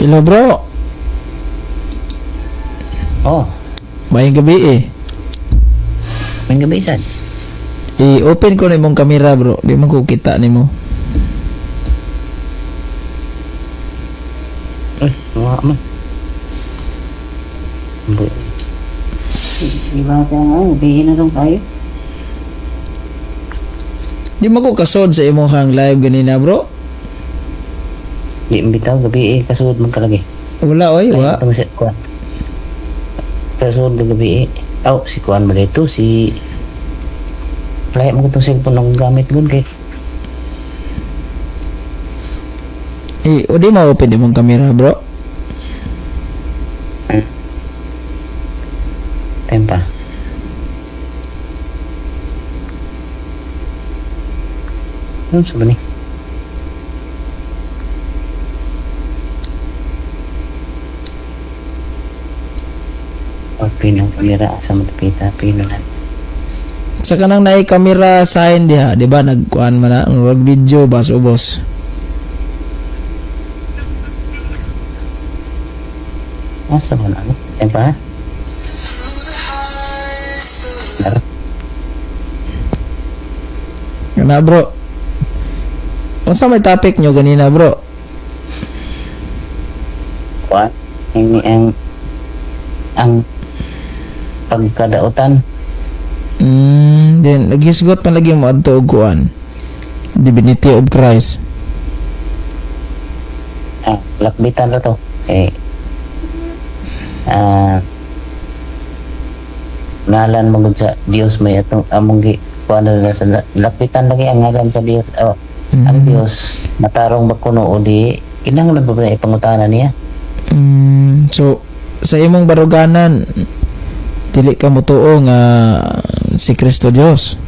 Hello, bro. Oh, Maayong gabi eh. may gabi sad. I-open ko na imong kamera, bro. Di man ko kita nimo. Uy, wa man. Bu. Di ba ka nga, gabi na lang tayo. Di man ko kasod sa imong hang live ganina, bro. Di bitaw gabi eh kasud man kalagi. Wala oy, wa. Ay, si kuan. Kasud ng gabi eh. Aw, si kuan man dito si Lahi mo itong cellphone akong gamit gun kay Eh, o di ma-open imong kamera, bro. Time pa. Ano sa ba ni? Pag pinong kamera sa matapita, pino na. Sa kanang naay kamera sign diha, di ba nagkuan man na ang rog video bas ubos. Asa ba na ano? Time pa ha? Nara. Kana, bro. Unsa may topic nyo ganina, bro? Kuan. Ini ang pagkadautan. Then naghisgot pa lagi mo adto og kuan. Divinity of Christ. Ah, lakbitan ra to. Eh, ah, ngalan mo gud sa Dios may atong among gi kuan na sa lakbitan lagi ang ngalan sa Dios. Oh, ang Dios matarong ba kuno o di kinahanglan ba ba na ipangutana niya? So sa imong baruganan dili ka motuo nga si Kristo Dios.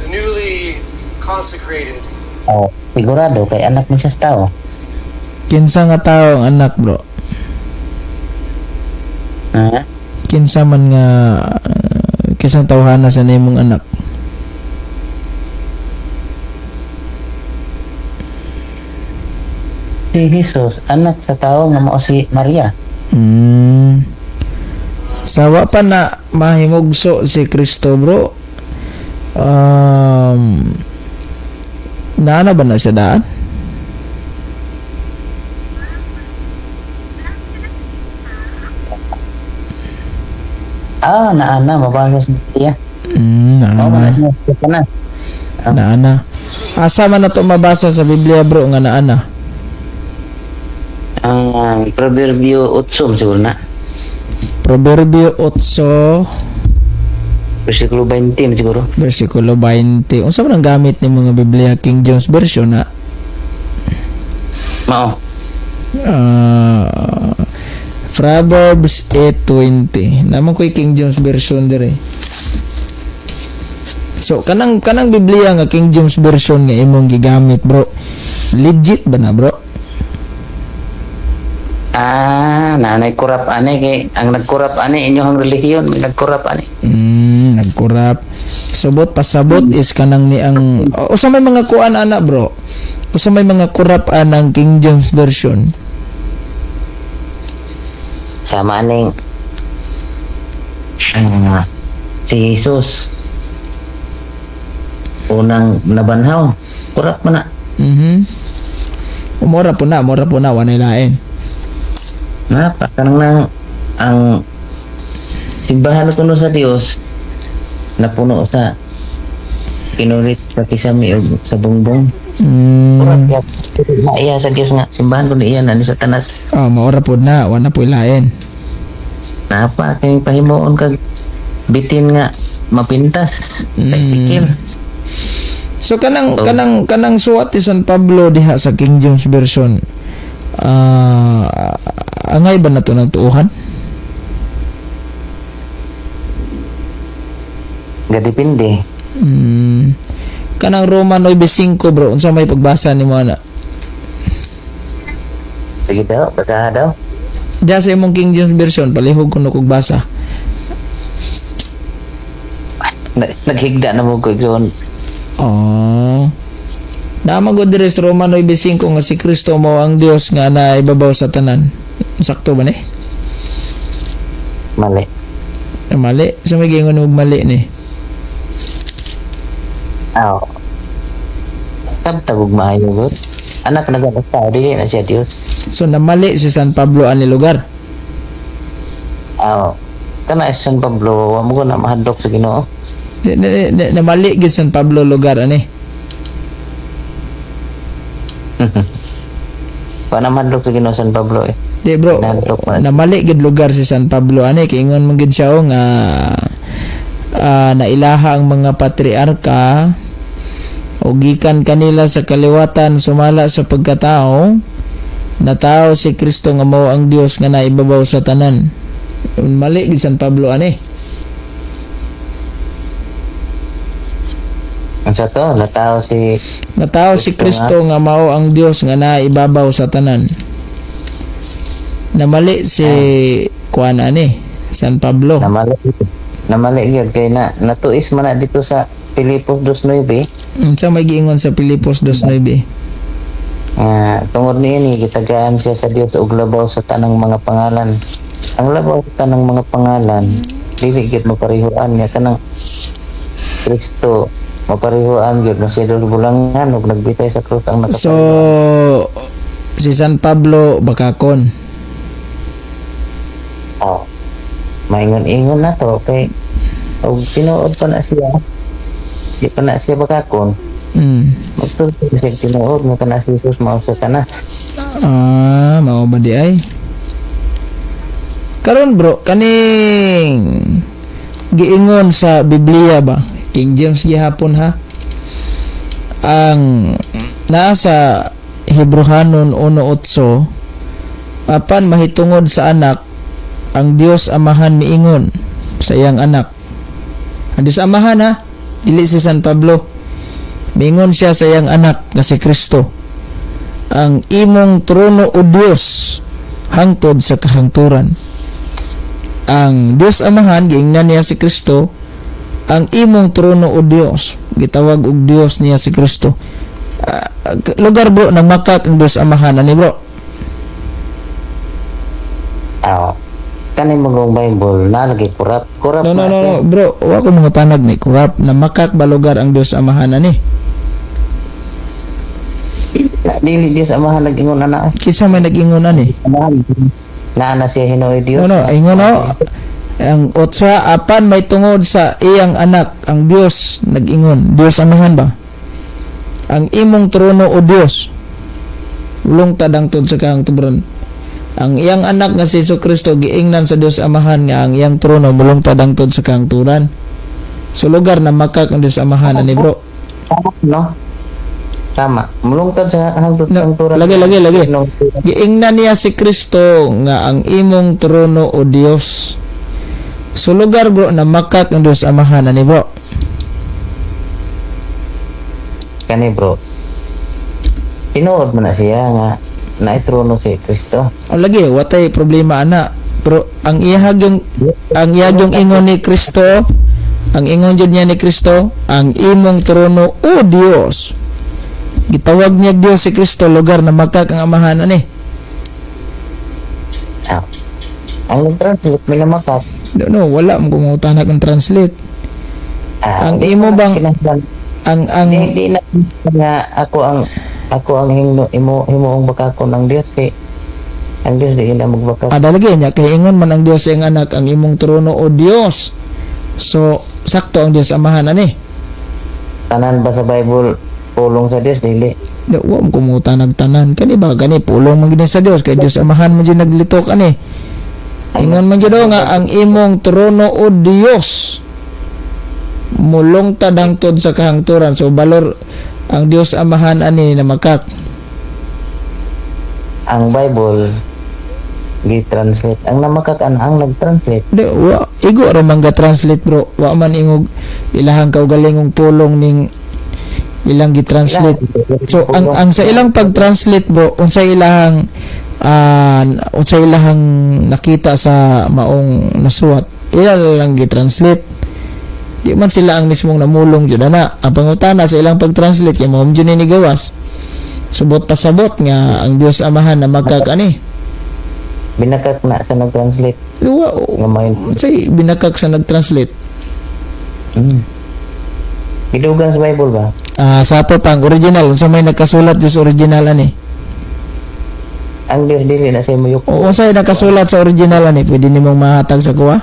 The newly consecrated Oh, sigurado kay anak ni siya sa tao. Kinsa nga tao ang anak, bro? Ha? Kinsa man nga kinsang tawhana sa imong anak? Si Jesus anak sa tao nga mao si Maria. Sawa pa na mahimugso si Kristo, bro. Naana ba na siya daan? Ah, naana mabasa sa Maria. Oh, Naana. wala siya pa na. Naana. Asa man na to mabasa sa Biblia, bro, nga naana? Ang Proverbio 8 siguro na. Proverbio 8 Versikulo 20 siguro. versikulo 20. Unsa man ang gamit ni mga Biblia, King James Version na? Mao. Ah, Proverbs 8:20. Naman ko'y King James Version dire. So kanang kanang Biblia nga King James Version nga imong gigamit, bro. Legit ba na, bro? Ah, nanay kurap ani kay ang nagkurap ani inyong relihiyon, may nagkurap ani. Nagkurap. Subot pasabot is kanang ni ang o sa may mga kuan ana, bro. O sa may mga kurap anang King James Version. Sama aning si Jesus unang nabanhaw, kurap man na. Mura po na, wanay lain. Na, pa kanang nang ang simbahan kuno sa Dios napuno sa kinulit sa kisami og sa bungbong. Kurap ya. Na iya sa Dios nga simbahan kuno iya na ni Satanas. Ah, maura po na, wala po lain. Napa kay pahimuon kag bitin nga mapintas tricycle. So kanang kanang kanang suwat ni San Pablo diha sa King James Version. Ah, angay ba na to ng tuuhan? Gadepende. Kanang Roma 9:5, bro, unsa may pagbasa nimo ana? Sige daw, basaha daw. Diha sa imong King James Version palihog kuno kog basa. Naghigda na mo ko igsoon. Oh. Naa man gud diri sa Roma 9:5 nga si Kristo mao ang Dios nga naibabaw sa tanan. Sakto ba ni? Mali. Ah, mali. So may giingon og mali ni. Aw. Sabtag og maayo gud. Anak na gud sa dili na siya Dios. So namali si San Pablo ani lugar. Aw. Kana si San Pablo, wa mo ko na mahadlok sa Ginoo. Namali gyud San Pablo lugar ani. Wa na mahadlok sa Ginoo San Pablo eh. Di bro, Nahadlok man. Namali gyud lugar si San Pablo ani kay ingon man gyud siya oh, nga nailaha ang mga patriarka o gikan kanila sa kaliwatan sumala sa pagkatao, natao si Kristo nga mao ang Dios nga naibabaw sa tanan. Mali gyud San Pablo ani. Unsa to? Natao si Natao si Kristo nga mao ang Dios nga naibabaw sa tanan. Namali si kuan ani San Pablo. Namali. Namali gyud kay na natuis man na dito sa Filipos 2:9. Unsa may giingon sa Filipos 2:9? Nga tungod niini gitagaan siya sa Dios og labaw sa tanang mga pangalan. Ang labaw sa tanang mga pangalan dili gyud maparihuan niya kanang Kristo, maparihuan gyud na siya bulangan og nagbitay sa krus ang So nakapareho. Si San Pablo bakakon. Oh. Maingon-ingon na to kay og tinuod pa na siya. Di pa na siya bakakon. Magtulog siya tinuod nga kana si Jesus mao sa tanas. Ah, mao ba di ay? Karon bro, kaning giingon sa Biblia ba? King James gihapon ha. Ang naa sa Hebrohanon 1:8, apan mahitungod sa anak, ang Dios Amahan miingon sa iyang anak. Ang Dios Amahan ha, dili si San Pablo. Miingon siya sa iyang anak nga si Kristo. Ang imong trono, o Dios, hangtod sa kahangturan. Ang Dios Amahan giingnan niya si Kristo, ang imong trono, o Dios, gitawag og Dios niya si Kristo. Ah, lugar bro, namakak ang Dios Amahan ani bro? Aw. Kani magong Bible na lagi kurap kurap. No, no, no, no, bro, wa ko mga tanag ni kurap. Namakak ba lugar ang Dios Amahan ani? Na, dili Dios Amahan nag-ingon ana. Kinsa may nag-ingon ani? Amahan. Naa na siya Hinuoy Dios. No, ingon no. Ang otsa, apan may tungod sa iyang anak, ang Dios nag-ingon, Dios Amahan ba? Ang imong trono, o Dios, lungtad hangtod sa kahangturan. Ang iyang anak nga si Hesus Kristo giingnan sa Dios Amahan nga ang iyang trono mulungtad hangtod sa kahangturan. So lugar na makak ang Dios Amahan ani bro? Tama, no? Tama. Mulungtad sa hangtod No, hangturan. lagi, lagi, lagi. Giingnan niya si Kristo nga ang imong trono, o Dios. So lugar bro, na makak ang Dios Amahan ani bro? Kani bro. Tinuod mo na siya nga naitrono si Kristo. O lagi, watay problema ana. Pero ang iyahag yung ingon ni Kristo, ang ingon jud niya ni Kristo, ang imong trono, o Dios. Gitawag niya Dios si Kristo, lugar na makak ang Amahan ani? Ah. Ang nag-translate may namakat. No, no, wala mo kung ang translate. Ah, Ang di imo na bang- Ang Di, di na nga ako ang himo imo himuong bakakon ang Dios kay ang Dios di na magbakak. Ada lagi niya kay ingon man ang Dios sa iyang anak, ang imong trono, o Dios. So sakto ang Dios Amahan ani? Tanan ba sa Bible pulong sa Dios, dili? Di, wa mo kumuta nagtanan. Kani ba gani pulong man gid sa Dios kay Dios Amahan man jud naglitok ani. Ingon man jud nga ang imong trono, o Dios, mulungtad hangtod sa kahangturan. So balor ang Dios Amahan ani na makak? Ang Bible gi-translate. Ang namakak ana ang nag-translate. Di, wa igo ra man ga translate bro. Wa man ingog ilahang kaugalingong pulong ning ilang gi-translate. So ang sa ilang pag-translate bro, unsay ilahang nakita sa maong nasuwat, ila lang gi-translate. Di man sila ang mismong namulong jud ana. Ang pangutana sa ilang pag-translate kay mao jud ni gawas. Subot pasabot nga ang Dios Amahan namakak ani. Binakak na sa nag-translate Wa nga may say binakak sa nag-translate. Gidugang sa Bible ba? Ah, sa ato pang original, unsa may nagkasulat Dios original ani? Ang Dios dili na sa imo yuko. O unsa nakasulat sa original ani? Pwede nimong mahatag sa kuha?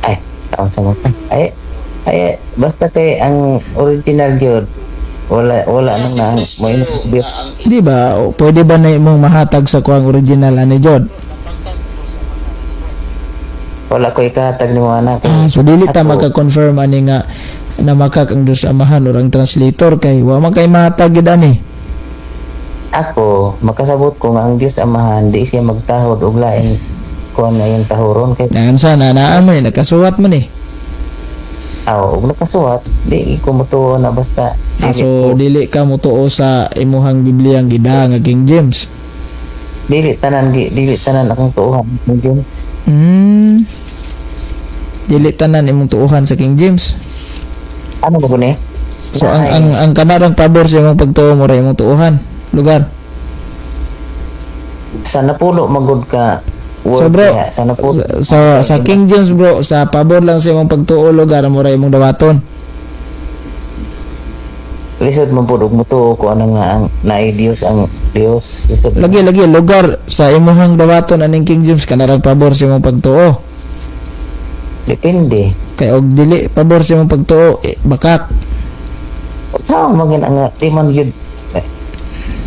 Ay, taon sa mo. Ay, ay, basta kay ang original gyud wala wala nang nang mo Dios. Di ba? O, pwede ba na imong mahatag sa kuha ang original ani jud? Wala ko ikahatag nimo anak. Ah, so dili ta Ako, maka-confirm ani nga namakak ang Dios Amahan or ang translator kay wa man kay mahatag gyud ani. Ako makasabot ko nga ang Dios Amahan di siya magtahod og lain kuan na iyang tahoron kay Nangan sana naa man ni nakasuwat man ni. aw og nakasuwat di ko motuo na basta Ah, dili so ko- dili ka motuo sa imuhang Biblia ang gida nga King James. Dili tanan akong tuohan ng James. Dili tanan imong tuohan sa King James. Ano ba guni? So ang kanarang pabor sa imong pagtuo mo ra imong tuohan lugar. Sa napulo magud ka So word bro, niya, sa napulo sa King James, bro, sa pabor lang sa imong pagtuo lugar mo ra imong dawaton. Lisod man pud og motuo ko ano nga ang naay Dios ang Dios lisod. Lagi lagi lugar sa imuhang dawaton aning King James kanarang pabor sa imong pagtuo. Depende. Kay og dili pabor sa imong pagtuo, eh, bakak. Sao magin ang di man gyud eh,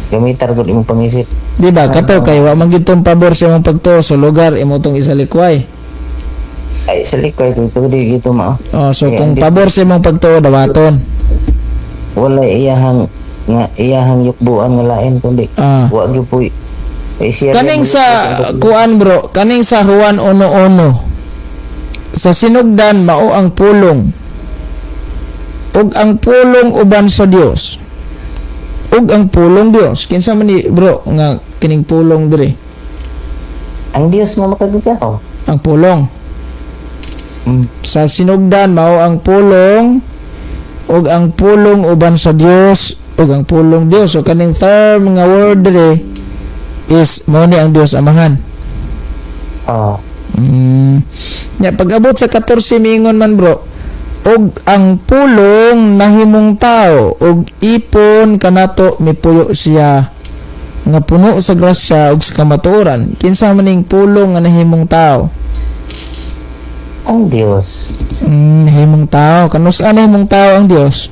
gamitar gud imong pangisip. Di ba? Kato kay wa man gyud tong pabor sa imong pagtuo, so lugar imo tong isalikway. Ay sa likoy ko ito di gito mao. Oh, so Eh, kung hindi. pabor sa imong pagtuo, dawaton. Wala iyahang nga iyahang yukbuan nga lain kundi wa gyud puy eh, siya Kaning rin- sa kuan, bro, kaning sa Juan 1:1. Sa sinugdan mao ang pulong. Ug ang pulong uban sa Dios. Ug ang pulong Dios. Kinsa man ni, bro, nga kining pulong diri? Ang Dios nga makagagaw. Ang pulong. Sa sinugdan mao ang pulong ug ang pulong uban sa Dios ug ang pulong Dios. So kaning term nga word diri is mao ni ang Dios Amahan. Oh. Ya, pag-abot sa 14 miingon man, bro, ug ang pulong nahimong tao ug ipon kanato mipuyo siya nga puno sa grasya ug sa kamatuoran. Kinsa man ning pulong nga nahimong tao? Ang Dios. Nahimong tao. Kanus-a nahimong tao ang Dios?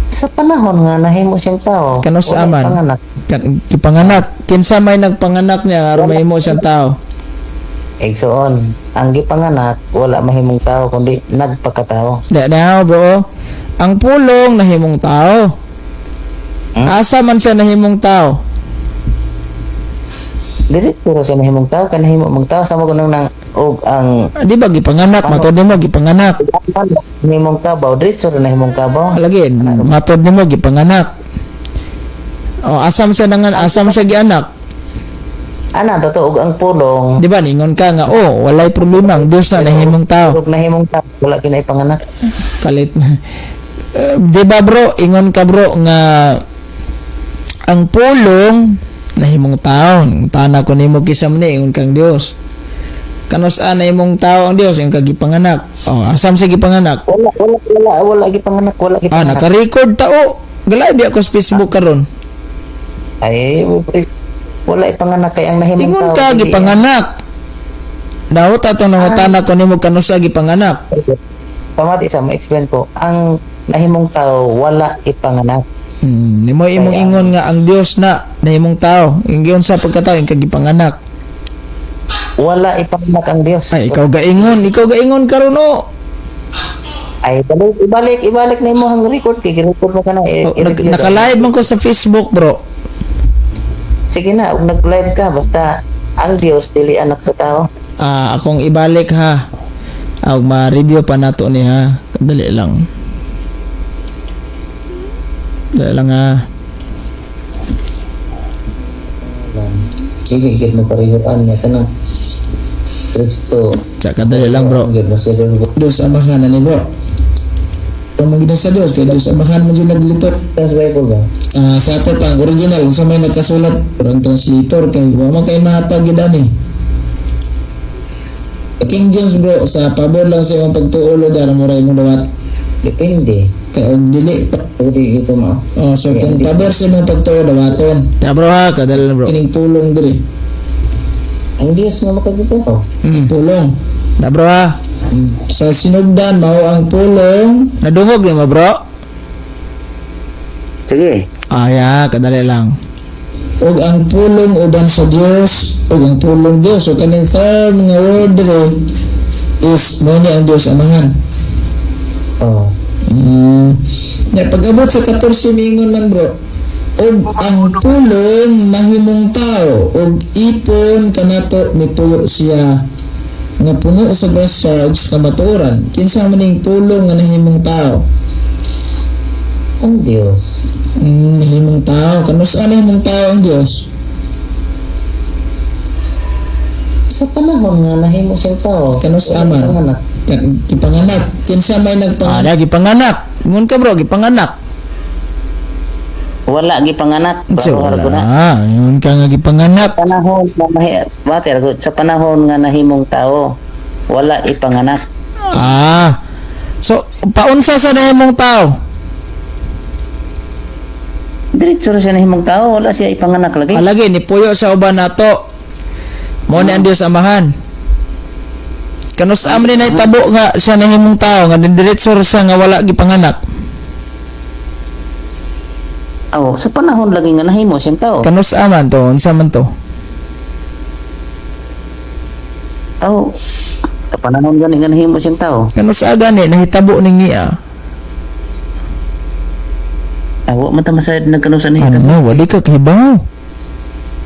Sa panahon nga nahimo siyang tao. Kanus walay aman? panganak. Gipanganak. Kinsa may nagpanganak niya aron mahimo siyang tao? Igsoon, ang gipanganak wala mahimong tao kundi nagpakatao. Di na, bro. Ang pulong nahimong tao. Asa man siya nahimong tao? Dili pero siya nahimong tao kay nahimo mong tao sama ko nang nang og ang Ah, di ba gipanganak? Matod nimo gipanganak. Nahimong kabaw, diretso ra nahimong kabaw. Lagi, matod nimo gipanganak. O asam siya nangan, asam siya gianak. Ana totoo og ang pulong. Di ba ningon ka nga oh, walay problema ang Dios na nahimong tao. Og nahimong tao wala kinay panganak. Kalit. Eh, di ba, bro, ingon ka, bro, nga ang pulong nahimong tao. Tana ko nimo kisam ni ingon kang Dios. Kanus-a nahimong tao ang Dios ingon ka gipanganak. Oh, asam siya gipanganak? Wala wala wala wala gipanganak, wala Ah, gipanganak. naka-record tao. Galay biya ko sa Facebook karon. Ay wala ipanganak kay ang nahimong Ingon tao. ka gipanganak. Daot atong nangutana ko nimo kanusa gipanganak. Pamati sa mo explain ko, ang nahimong tao wala ipanganak. Nimo imong ingon nga ang Dios na nahimong tao. Ingon sa pagkatao ing gipanganak. Wala ipanganak ang Dios. Ay, ikaw gaingon karon oh. Ay balik ibalik ibalik na imo ang record kay record mo kana Oh, naka-live man ko sa Facebook, bro. Sige na, ug nag-live ka basta ang Dios dili anak sa tao. Ah, akong ibalik ha. Ah, ug ma-review pa nato ni ha. Dali lang. Dali lang ha. Sige, gid mo parehoan niya tanong. Kristo. Sa kadali lang, bro. Ang Masidon. Diyos Amahan ani, bro. Kung mo sa Diyos kay Diyos Amahan mo jud naglitot. Sa Bible ba? Ah, sa ato pang original unsa may nagkasulat ang translator kay wa man kay mahatag gyud ani. King James, bro, sa pabor lang sa imong pagtuo lugar mo ra imong dawat. Depende. Kay og dili pa. Pwede ito mo. Oh, so kung pabor sa imong pagtuo, dawaton. Ta, bro, ha, kadali lang, bro. Kining pulong diri. Ang Diyos nga makagitaw. Pulong. Ta, bro, ha. Sa sinugdan mao ang pulong. Nadungog ni mo, bro. Sige. Ah, ya, kadali lang. Ug ang pulong uban sa Dios ug ang pulong Dios. So kaning third nga word diri is mao ni ang Dios Amahan. Oh. Ya, pag-abot sa 14, mingon man, bro. Ug ang pulong nahimong tao ug ipon kanato, mipuyo siya nga puno sa grasya ug sa kamatuoran. Kinsa man ning pulong nga nahimong tao? Ang Diyos. Nahimong tao. Kanus-a nahimong tao ang Dios? Sa panahon nga nahimo siyang tao. Kanus-a man? Ang anak. Gipanganak. Kinsa may Ah, nagpanganak? ya, gipanganak. Ingon ka, bro, gipanganak. Wala gipanganak. So, Klaro wala. ko na. Ingon ka nga gipanganak. Panahon nga nahi, water, sa panahon nga nahimong tao, wala ipanganak. Ah. So, paunsa sa nahimong tao? Diretso ra siya nahimong tao, wala siya ipanganak lagi. Alagi ni puyo sa uban nato. Mao ni ang Dios Amahan. Kanus-a man ni nahitabo nga siya nahimong tao nga diretso ra siya nga wala gipanganak? Oh, sa panahon lagi nga nahimo siyang tao. Kanus-a man to? Unsa man to? Oh, sa panahon gani nga nahimo siyang tao. Kanus-a gani nahitabo ning niya? Ah, wa man ta masayod nagkanusa nahitabo. Ano, wali ka kahibaw.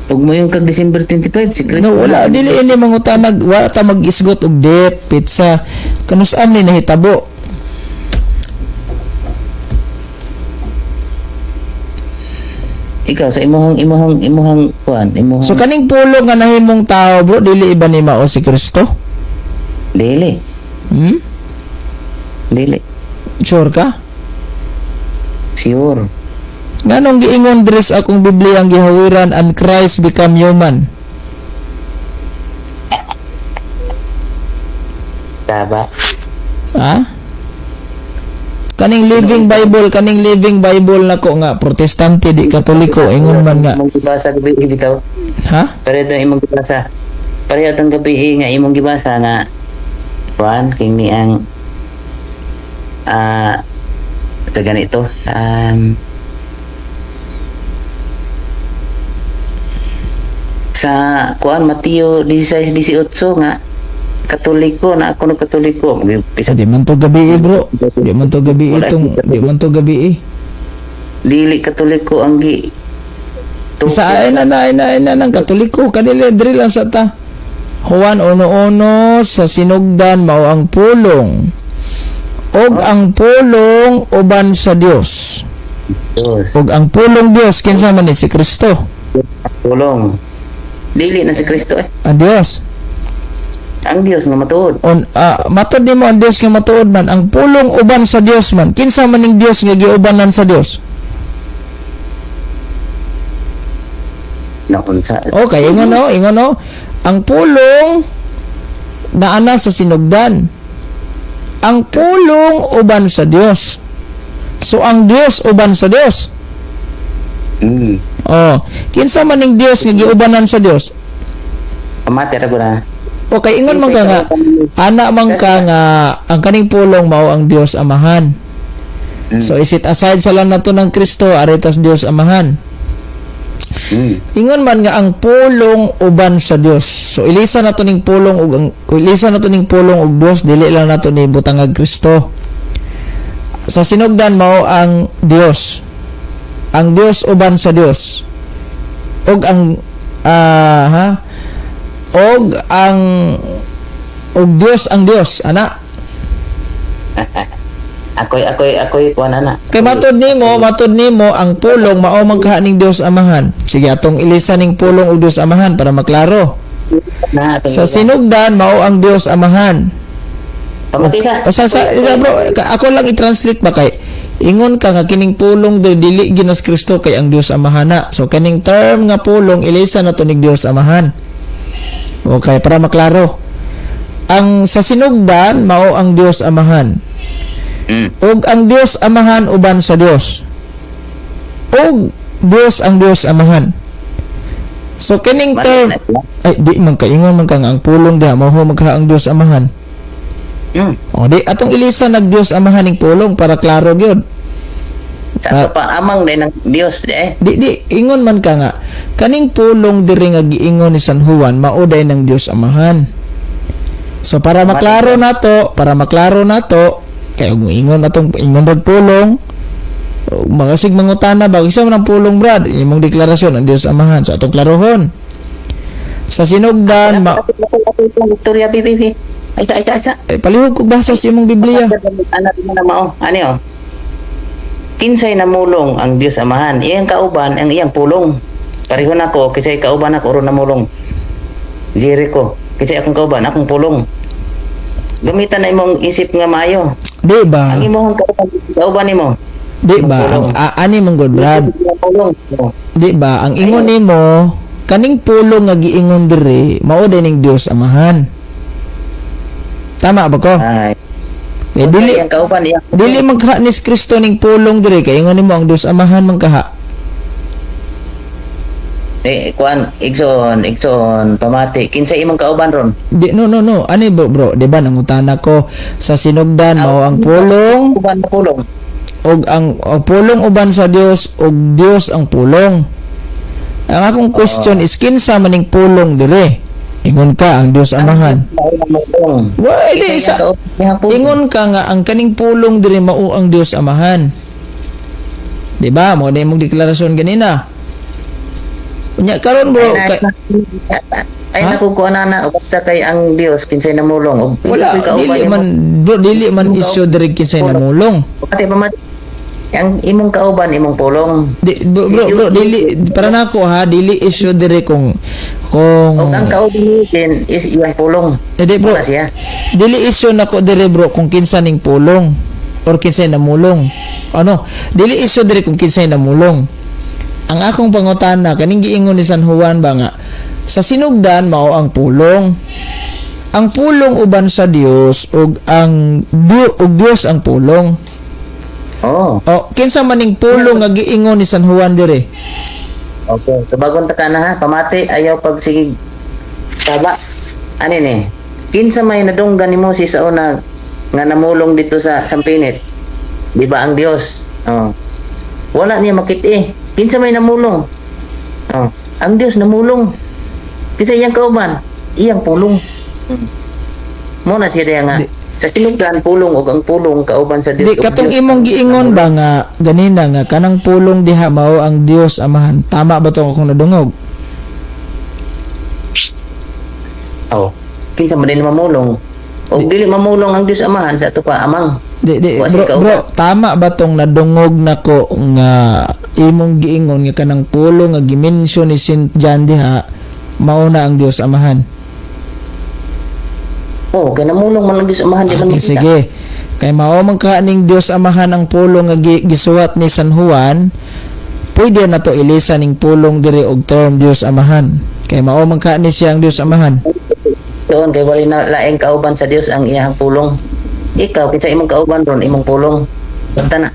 Ug mo yung kag December 25 si Kristo. No, wala, dili ini mangutanag, wala ta mag-isgot og date, pizza. Kanus-a man ni nahitabo? Ikaw sa imong imong imong kuan, imong So kaning pulong nga nahimong tao, bro, dili iba ni mao si Kristo? Dili, Dili. Sure ka? Sure. Nganong giingon diri sa akong Biblia ang gihawiran, "And Christ become human"? Taba. Ha? Kaning Living Bible, kaning Living Bible nako nga Protestante di Katoliko, ingon man nga. Imong gibasa gabi bitaw. Ha? Pareho itong imong gibasa. Pareho itong gabi nga imong gibasa nga kuan king ni ang sa ganito sa kuan Mateo 16:18 nga Katoliko na ako no Katoliko. Sa di man to gabi, bro. Di man to gabi itong, di man to gabi. Dili Katoliko ang gi Sa ay na na ay na ay na ng Katoliko kanila diri lang sa ta. Juan 1:1, sa sinugdan mao ang pulong. Og ang pulong uban sa Dios. Diyos. Og ang pulong Dios, kinsa man ni? Si Kristo? Pulong. Dili na si Kristo eh. Ang Dios. Ang Dios nga matuod. On matod nimo ang Dios nga matuod man, ang pulong uban sa Dios man. Kinsa man ning Dios nga giubanan sa Dios? Nakunsa. Okay, ingon no, ingon no. Ang pulong naana sa sinugdan. Ang pulong uban sa Dios. So ang Dios uban sa Dios. Oh, kinsa man ning Dios nga giubanan sa Dios? Pamati ra ko na. Okay, ingon man ka nga ana man ka nga ang kaning pulong mao ang Dios Amahan. So is it aside sa lang nato ng Kristo aretas Dios Amahan. Ingon man nga ang pulong uban sa Dios. So ilisa nato ning pulong ug ang ilisa nato ning pulong ug Dios, dili lang nato ni butangag Kristo. Sa sinugdan mao ang Dios. Ang Dios uban sa Dios. Og ang ha? Og ang og Dios ang Dios, ana. Ako'y ako'y ako'y kuan ana. Kay matod nimo ang pulong mao man kaha ning Dios Amahan. Sige, atong ilisa ning pulong og Dios Amahan para maklaro. Na, atong Sa ilisan. sinugdan mao ang Dios Amahan. Pamati sa. O sa bro, ako lang i-translate ba kay ingon ka nga kining pulong diri dili ginas Kristo kay ang Dios Amahan na. So kining term nga pulong ilisa na to ni Dios Amahan. Okay, para maklaro. Ang sa sinugdan mao ang Dios Amahan. Ug ang Dios Amahan uban sa Dios. Ug Dios ang Dios Amahan. So kining Mali term na sila. ay di man kaingon man ka nga ang pulong diha mao man ka ang Dios Amahan. O di atong ilisa nag Dios Amahan ning pulong para klaro gyud. Sa ato pa amang din ng Dios eh. Di di ingon man ka nga kaning pulong diri nga giingon ni San Juan mao day ng Dios Amahan. So para maklaro nato kay ug ingon atong ingon rod pulong o, mga sig mangutana ba isa man ang pulong, brad, imong deklarasyon ang Dios Amahan, so atong klarohon sa sinugdan ma Victoria BBB. Ay sa ay sa ay sa. Eh, palihog kog basa sa imong Biblia. Ana mo na mao. Ani oh. Kinsay namulong ang Dios Amahan, iyang kauban ang iyang pulong. Pareho nako kinsay kauban ako ron namulong. Jericho, kinsay akong kauban akong pulong. Gamitan na imong isip nga maayo. Di ba? Ang imong kauban kauban nimo. Di ba? Ang ani mong good, brad. Iyang pulong. Oh. Di ba? Ang ingon nimo kaning pulong nga giingon diri mao day ning Dios Amahan. Tama ba ko? Ay. Eh, dili iyang kauban iyang dili man kaha ni Kristo ning pulong diri kay ingon nimo ang Dios Amahan man kaha. Eh, kuan, igsoon, igsoon, pamati. Kinsay imong kauban ron? Di, no, no, no. Ani bro, bro, di ba nangutana ko sa sinugdan mao ang pulong Kauban na pulong. ug ang pulong uban sa Dios ug Dios ang pulong. Ang akong question is kinsa maning pulong dire? Ingon ka ang Dios Amahan. Mao ang pulong. Wa di Kinsay sa iyang kauban, iyang pulong. ingon ka nga ang kaning pulong diri mao ang Dios Amahan. Di ba? Mo na imong deklarasyon ganina. Unya karon, bro, Ay, kay, ay, Ha? naku ko na na basta kay ang Dios kinsay namulong og wala kinsay kauban dili nimo. man, bro, dili man issue diri kinsay namulong. Pamati, pamati. Ang imong kauban imong pulong. Di, bro, bro, bro, dili para nako ha, dili issue diri kung Og ang kauban ni din is iyang pulong. Eh, di, bro, Wala siya. dili issue nako diri, bro, kung kinsa ning pulong or kinsay namulong. Ano? Dili issue diri kung kinsay namulong. Ang akong pangutana kaning giingon ni San Juan ba nga sa sinugdan mao ang pulong. Ang pulong uban sa Dios ug ang ug Dios ang pulong. Oh. O kinsa maning pulong nga giingon ni San Juan dire? Okay. So bagon ta ka na ha, pamati ayaw pag sige taba. Ani ni? Kinsa may nadunggan nimo si sa una nga namulong dito sa Sampinit? Di ba ang Dios? Oh. Wala niya makit-i. Kinsa may namulong? Oh. Ang Dios namulong. Kinsa iyang kauban? Iyang pulong. Mo na siya diya nga. Sa sinugdan pulong ug ang pulong kauban sa Dios. Di ug katong Dios imong ang giingon ba nga ganina nga kanang pulong diha mao ang Dios Amahan. Tama ba to akong nadungog? Oh. Kinsa man din mamulong? Og dili mamulong ang Dios Amahan sa ato pa amang. Di, di, Wa bro, siya bro, tama ba tong nadungog nako nga imong giingon nga kanang pulong nga gi-mention ni Saint John diha mao na ang Dios Amahan? Oh, kay namulong man ang Dios Amahan di man Okay, makita. sige. Kay mao man ka ning Dios Amahan ang pulong nga gisuwat ni San Juan, pwede na to ilisa ning pulong diri og term Dios Amahan. Kay mao man ka ni siya ang Dios Amahan. Doon kay wali na laing kauban sa Dios ang iyang pulong. Ikaw kinsa imong kauban ron imong pulong. Basta na.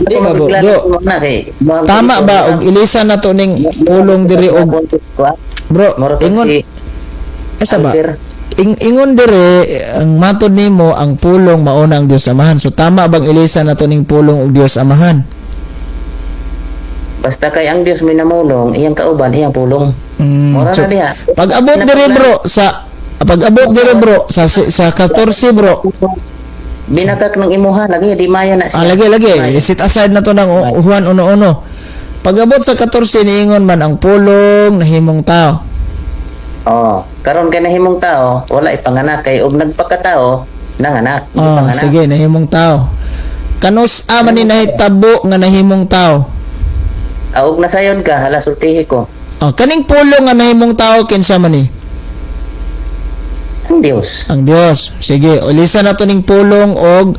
Di ba, bro? Bro, Na kay tama ba og ilisa na to ning pulong diri og bro, ingon asa ba? Ingon dire ang matod nimo ang pulong mao na ang Dios Amahan. So tama bang ilisa na to ning pulong og Dios Amahan? Basta kay ang Dios may namulong, iyang kauban, iyang pulong. Mura So, na diha. pag abot dire bro sa pag abot dire bro sa 14, bro. Binakak ng imuha lagi di maya na siya. Ah, lagi lagi sit aside na to ng Juan 1:1. Pag abot sa 14 niingon man ang pulong nahimong tao. Oh, karon kay nahimong tao, wala ipanganak kay og nagpakatao nanganak. Di Oh, panganak. sige, nahimong tao. Kanus man ni nahitabo nga nahimong tao? Ah, og nasayon ka, hala sultihi ko. Oh, kaning pulong nga nahimong tao, kinsa man ni? Ang Dios. Ang Dios. Sige, ulisa na to ning pulong og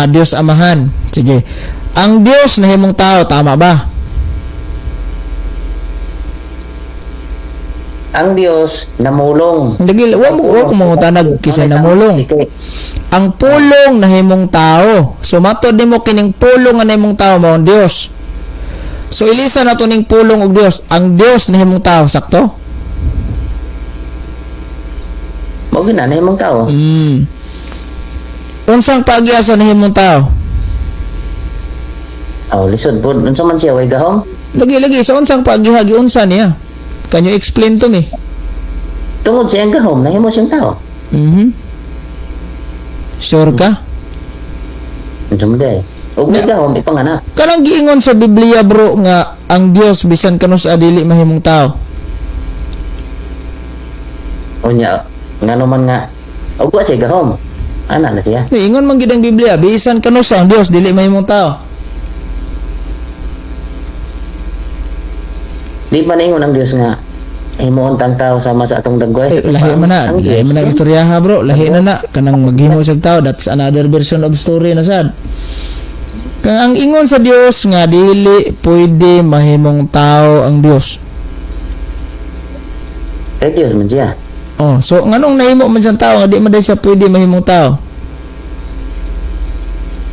Dios Amahan. Sige. Ang Dios nahimong tao, tama ba? Ang Dios namulong. Lagi wa mo wa ko mangutanag kisa namulong. Sige. Ang pulong nahimong tao. So matod nimo kining pulong nga nahimong tao mao ang Dios. So ilisa na to ning pulong og Dios. Ang Dios nahimong tao, sakto? Mao gina nahimong tao. Unsang paagi sa nahimong tao? Oh, lisod pud. Unsa man siya way gahom? Lagi lagi sa unsang paagi giunsa niya? Can you explain to me? Tungod sa iyang gahom nahimo siyang tao. Sure ka? Unsa man day? Og may gahom ipanganak. Kanang giingon sa Biblia, bro, nga ang Dios bisan kanus-a dili mahimong tao. Unya ngano man nga og wa siya gahom. Ana na siya. Ingon man gid ang Biblia, bisan kanus-a ang Dios dili mahimong tao. Di ba naingon ang Dios nga himuon tang tao sama sa atong dagway? Eh, lahi man na, Ang lahi Dios, man na istoryaha, bro, lahi na na kanang maghimo sa tao, that's another version of story na sad. Kang ang ingon sa Dios nga dili pwede mahimong tao ang Dios. Kay Dios man siya. Oh, so nganong nahimo man siyang tao nga di man day siya pwede mahimong tao?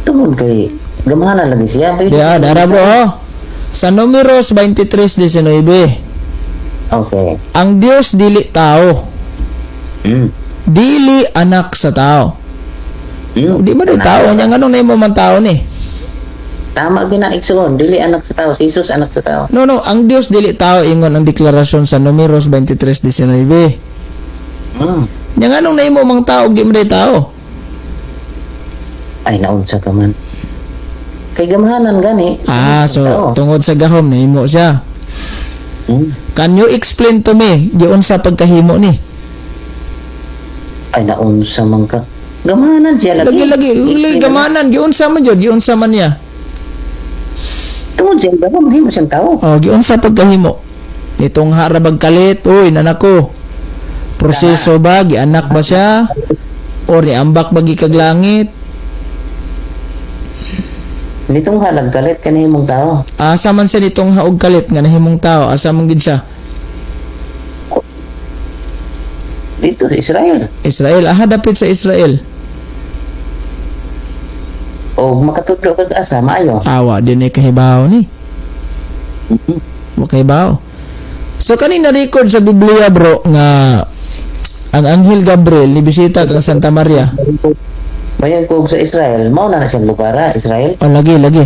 Tungod kay gamahanan lagi siya. Di ah, dara bro, oh. Sa Numeros 23:19, Okay. ang Dios dili tao, dili anak sa tao. Di man day tao nya, nganong nahimo man tao ni? Tama gina igsuon, dili anak sa tao, si Jesus anak sa tao. No, no, ang Dios dili tao ingon ang deklarasyon sa Numeros 23:19. Nya nganong nahimo mang tao og di man day tao? Ay naunsa ka man. Kay gamahanan gani. Ah, Tao. so tungod sa gahom nahimo siya. Can you explain to me giunsa pagkahimo ni? Ay naunsa man ka. Gamahanan siya lagi. Lagi lagi, lagi gamanan giunsa man jud, giunsa man niya. Tungod siya gahom himo siyang tao. Oh, giunsa pagkahimo. Nitong harabag kalit, uy, nanako. Proseso ba gianak ba siya? Or niambak ba gikag langit? Nitong halag kalit kanihimong tao. Asa man siya nitong haog kalit nga nahimong tao, asa man gid siya? Dito sa Israel. Israel, aha dapit sa Israel. O makatudlo kag asa maayo. Awa din ay kahibaw ni. Wa kahibaw. So kanina record sa Biblia, bro, nga ang Anghel Gabriel nibisita kang Santa Maria. Bayan ko sa Israel, mao na na siyang lugara, Israel. Oh, lagi lagi.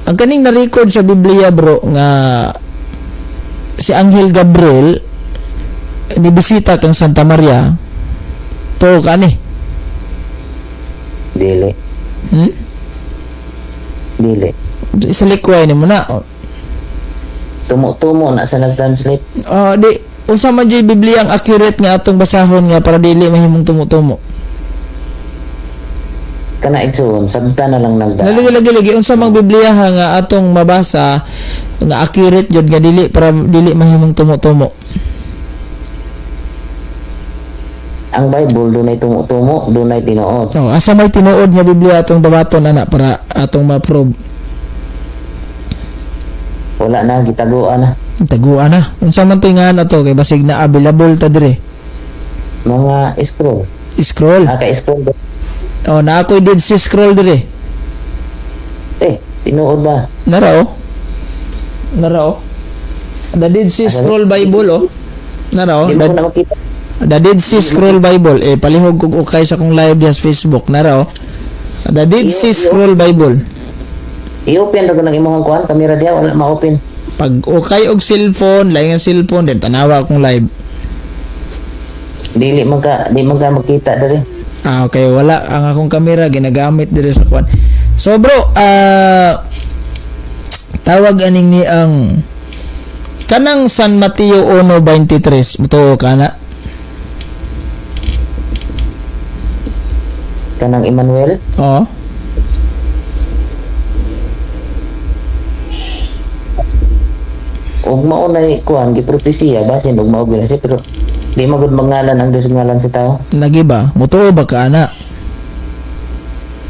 Ang kaning na-record sa Biblia, bro, nga si Anghel Gabriel nibisita kang Santa Maria. To kani. Dili, Dili. Sa likway ni mo na. Tumo-tumo na sa nag-translate. Oh, di unsa man jud Biblia ang accurate nga atong basahon nga para dili mahimong tumo-tumo. Kana igsuon, sabta na lang nagdaan. Lagi lagi lagi unsa mang Biblia ha nga atong mabasa nga accurate jud nga dili para dili mahimong tumo-tumo. Ang Bible dunay tumo-tumo, dunay tinuod. Oh, asa may tinuod nga Biblia atong dawaton ana para atong ma-prove. Wala na gitaguan na. Taguan na. Unsa man to nga na to kay basig na available ta dire. Mga scroll. Scroll. Ah, kay scroll. Oh, na ako'y did si scroll dire. Eh, tinuod ba? Nara oh. Nara oh. The Dead Sea Scroll Bible oh. Nara oh. Di mo ko na makita. The Dead Sea Scroll Bible. Eh, palihog kog ukay sa kong live diya sa Facebook. Nara oh. The Dead Sea Scroll Bible. I-open ra ko ng imong kuan, kamera diya wala ma-open. Pag ukay og cellphone, laing ang cellphone, then tanawa akong live. Dili man ka, di man ka makita diri. Ah, okay. Wala. Ang akong kamera, ginagamit dire sa kuan. So, bro, tawag aning ni ang kanang San Mateo 1:23. Mutuo ka na? Kanang Emmanuel, Oo. Ug mao nay kuan gipropesiya basin ug mao gyud siya, pero di magud mangalan ang Dios ngalan sa tao. Lagi ba? Mutuo ba ka ana?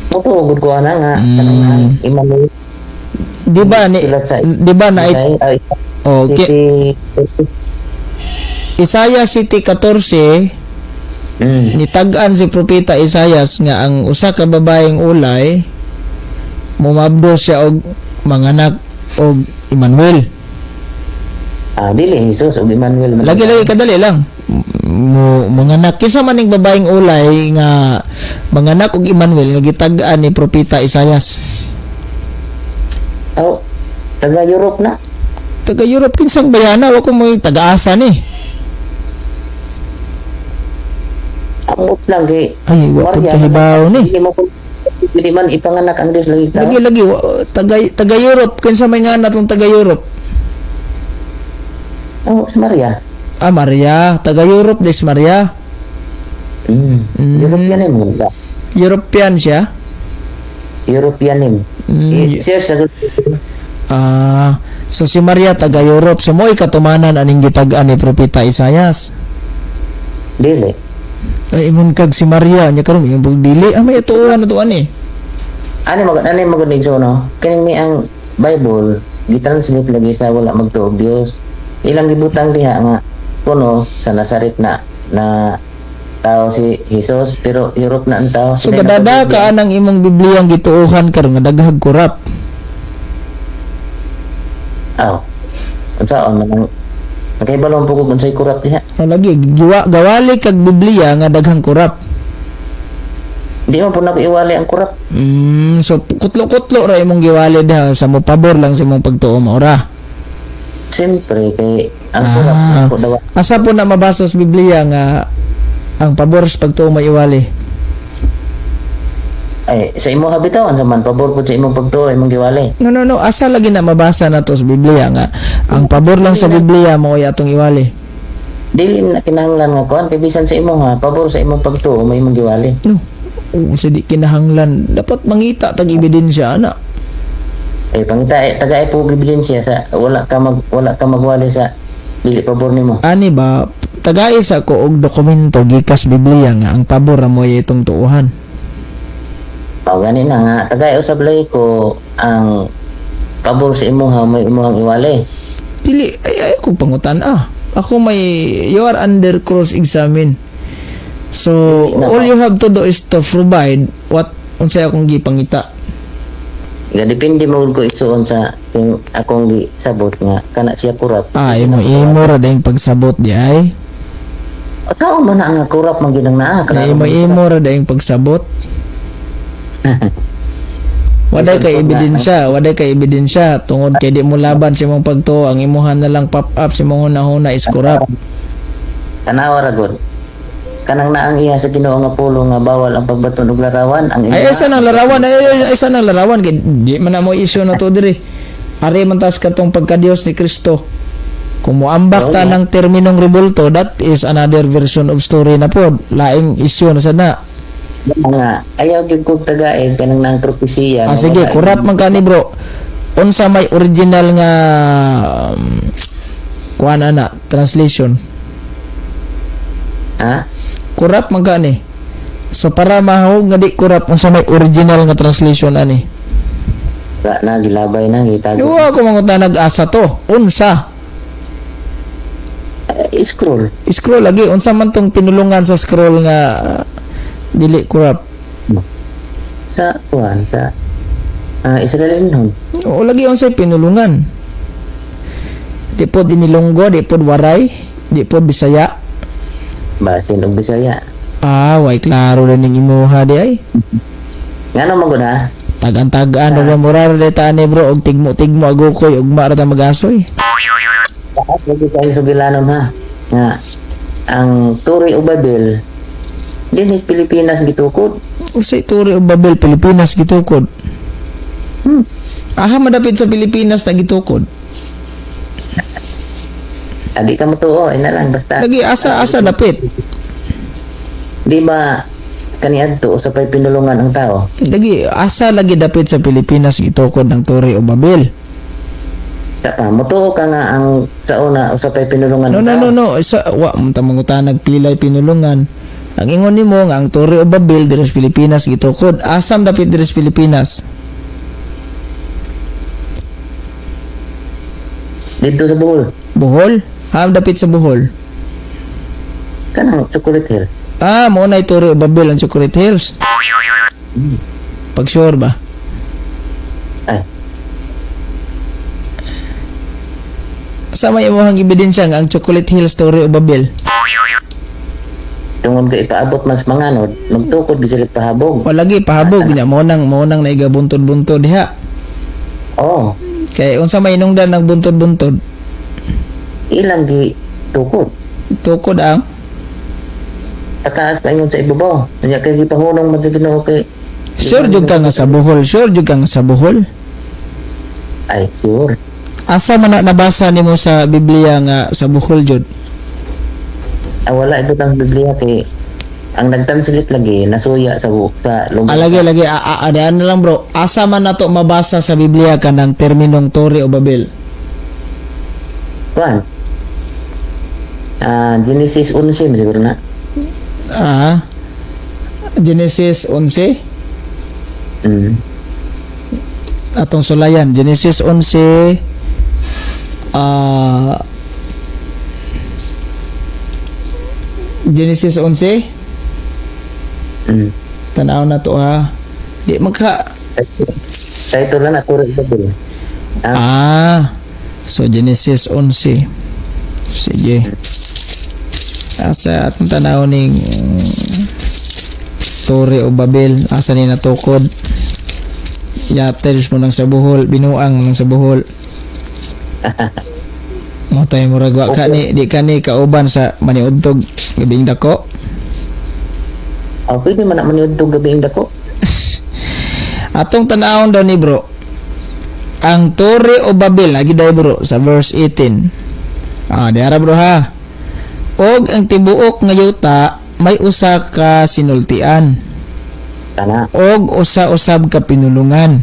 Mo gud ko ana nga kanang ang Emmanuel. Di ba ni Sulat sa di ba na Isaiah, ay, oh, City, Isaiah City 14 nitag-an si Propeta Isaias nga ang usa ka babaeng ulay mumabdo siya og manganak og Emmanuel. Ah, dili Jesus ug Emmanuel man. Lagi lagi, kadali lang. Mo manganak kinsa man ning babaeng ulay nga manganak og Emmanuel nga gitag-an ni Propeta Isaias? Oh, taga Europe na. Taga Europe kinsang bayana, wa ko mo taga-asa ni. Amot lang kay Ay, wa pud kahibaw ni. Dili mo dili man ipanganak ang Dios lagi tao. Lagi lagi, taga taga Europe kinsa may nga natong taga Europe? Oh, si Maria. Ah, Maria, taga Europe des Maria. European name ba? European siya. European name. Eh, sir, sa Ah, so si Maria taga Europe. So mo'y katumanan aning gitag-an ni Propeta Isaias. Dili. Ay, ingon kag si Maria nya karon yung dili ah may tuohan na to ani. Ani magud igso, no. Kaning ni ang Bible gitranslate lagi sa wala magtuo og Dios. Ilang gibutang diha nga kuno sa Nazaret na na tao si Jesus, pero Europe na ang tao. So Sila gadada nagtuo. ka anang imong Bibliang gituohan karon nga daghag kurap. Aw. Unsaon man ang nakahibalo po ko kung unsay kurap diha. O lagi giwa gawali kag Biblia nga daghang kurap. Di man po nako iwali ang kurap. So kutlo-kutlo ra imong giwali diha sa mo pabor lang sa imong pagtuo mo ra. Siyempre kay ang kurap Ah. ako daw. Asa po na mabasa sa Biblia nga ang pabor sa pagtuo may iwali? Ay, sa imo habitawan sa man pabor po sa imong pagtuo imong giwali. No, no, no. Asa lagi na mabasa na to sa Biblia nga ang pabor lang sa Biblia mo ay atong iwali? Dili na kinahanglan nga kuan kay bisan sa imo ha pabor sa imong pagtuo may imong giwali. No. Oo, sa di kinahanglan. Dapat mangita tag ebidensya ana. Eh pangita eh, taga po og ebidensya sa wala ka magwali sa dili pabor nimo. Ani ba tagay sa ko og dokumento gikas Biblia nga ang pabor ra mo ay itong tuuhan. O gani na nga tagay usab lay ko ang pabor sa imo ha may imong iwali. Dili ay ay ko pangutan ah. Ako may you are under cross examine. So all you have to do is to provide what unsay akong gipangita. Ga depende mo ko igsuon sa kung akong gisabot nga kana siya kurap. Ah, imo imo ra dayong pagsabot di ay. O tao man na nga kurap man gyud ang naa. Na Klaro imo man. imo ra dayong pagsabot. Waday kay ebidensya, waday kay ebidensya tungod kay di mo laban sa imong pagtuo, ang imuhan na lang pop up sa imong hunahuna is corrupt. Tanawa ra gud. Kanang naang iya sa Ginoo nga pulo nga bawal ang pagbaton og larawan ang Ay, isa nang larawan, ay, ay, ay, isa nang larawan kay di man na mo issue na to diri. Ari man tas katong pagka-Dios ni Kristo. Kung moambak ta ng terminong rebulto, that is another version of story na pod. Laing issue na sad na. Nga ayaw gyud kog tagaeg kanang naang propesiya Ah, nga sige, wala. kurap man ka ni bro. Unsa may original nga kuan ana translation? Ha? Kurap man ka ni. So para mahog nga di kurap, unsa may original nga translation ani? Wala na gilabay na gitago. Yo ako mangutan nag-asa to. Unsa? Eh, scroll. Scroll lagi unsa man tong pinulungan sa scroll nga dili kurap? Sa kuan sa Israelinhon. O lagi unsay pinulungan? Di pod inilonggo, di pod Waray, di pod Bisaya. Basin og Bisaya. Ah, way klaro na ning imuha di ay. Ngano man gud ha? Tagan-tagaan ra mura ra ta ni bro og tigmo-tigmo agukoy ugma ra ta magasoy. Lagi kayo sugilanon ha nga ang Turi o Babel dinhi sa Pilipinas gitukod. Unsay Turi o Babel Pilipinas gitukod? Aha, madapit sa Pilipinas na gitukod. Adi ka motuo, ina lang basta. Lagi asa asa dapit. Di ba kaniadto usa pay pinulungan ang tao? Lagi asa lagi dapit sa Pilipinas gitukod ng Turi o Babel. Sa pa, motuo ka nga ang sa una usa pay pinulungan. No, no, no, no. Sa wa man ta mangutanag pilay pinulungan. Ang ingon nimo nga ang Torre o Babel diri sa Pilipinas gitukod. Asam dapit diri sa Pilipinas? Dito sa Bohol. Bohol? Am dapit sa Bohol. Kanang Chocolate Hill. Ah, mo na Torre o Babel ang Chocolate Hills. Pag sure ba? Ay, Sa may imong ebidensya nga ang Chocolate Hills Torre o Babel? Tungod kay ipaabot mas manganod, magtukod gid sila pahabog. Wala gi pahabog nya mo nang naiga buntod-buntod diha. Oh, Kay unsa may inungdan ng buntod-buntod? Ilang gi tukod. Tukod ang Pataas pa ingon sa ibabaw. Unya kay gipahunong man sa Ginoo kay Sure jud ka nga sa Bohol, sure jud ka nga sa Bohol. Ay, sure. Asa man na nabasa nimo sa Biblia nga sa Bohol jud? Ah, wala ibutang Biblia kay ang nagtranslate lagi nasuya sa buok sa lungsod. Alagi lagi adaan na lang, bro. Asa man nato mabasa sa Biblia kanang terminong Torre o Babel? Kuan. Ah, Genesis 11 man siguro na. Ah. Genesis 11 Atong sulayan Genesis 11, Genesis 11. Tanaw na to ha. Di magka Title lang na Torre Babel. Ah, Ah. So Genesis 11. Sige. Asa atong tanaw ning Torre o Babel, asa ni natukod? Yatel mo nang sa Bohol, binuang nang sa Bohol. Mo tayo murag wa ka ni di ka ni kauban sa maniudtog gabing dako. Oh, pwede man na maniudtog gabi ang dako. Atong tanawon daw ni, bro. Ang Torre o Babel lagi dai, bro, sa verse 18. Ah, di ara, bro, ha. Og ang tibuok nga yuta may usa ka sinultian Tana. og usa-usab ka pinulungan.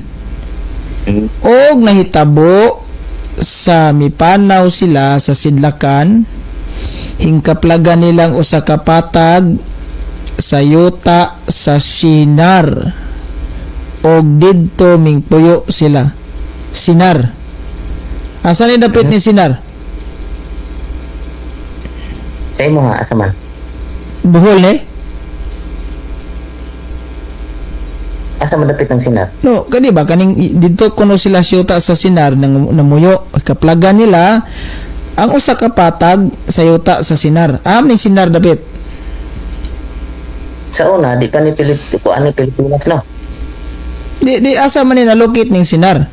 Og nahitabo sa mipanaw sila sa sidlakan, hingkaplagan nilang usa ka patag sa yuta sa Sinar og didto mingpuyo sila. Sinar. Asa ni dapit ni Sinar? Sa imo ha, asa man? Bohol ni? Asa man dapit ang Sinar? No, kani ba kaning didto kuno sila siyuta sa Sinar nang namuyo, kaplagan nila ang usa ka patag sa yuta sa Sinar. Am ni Sinar dapit? Sa una, di pa ni Pilip, kuan ni Pilipinas, no? Di asa man ni nalukit ning Sinar?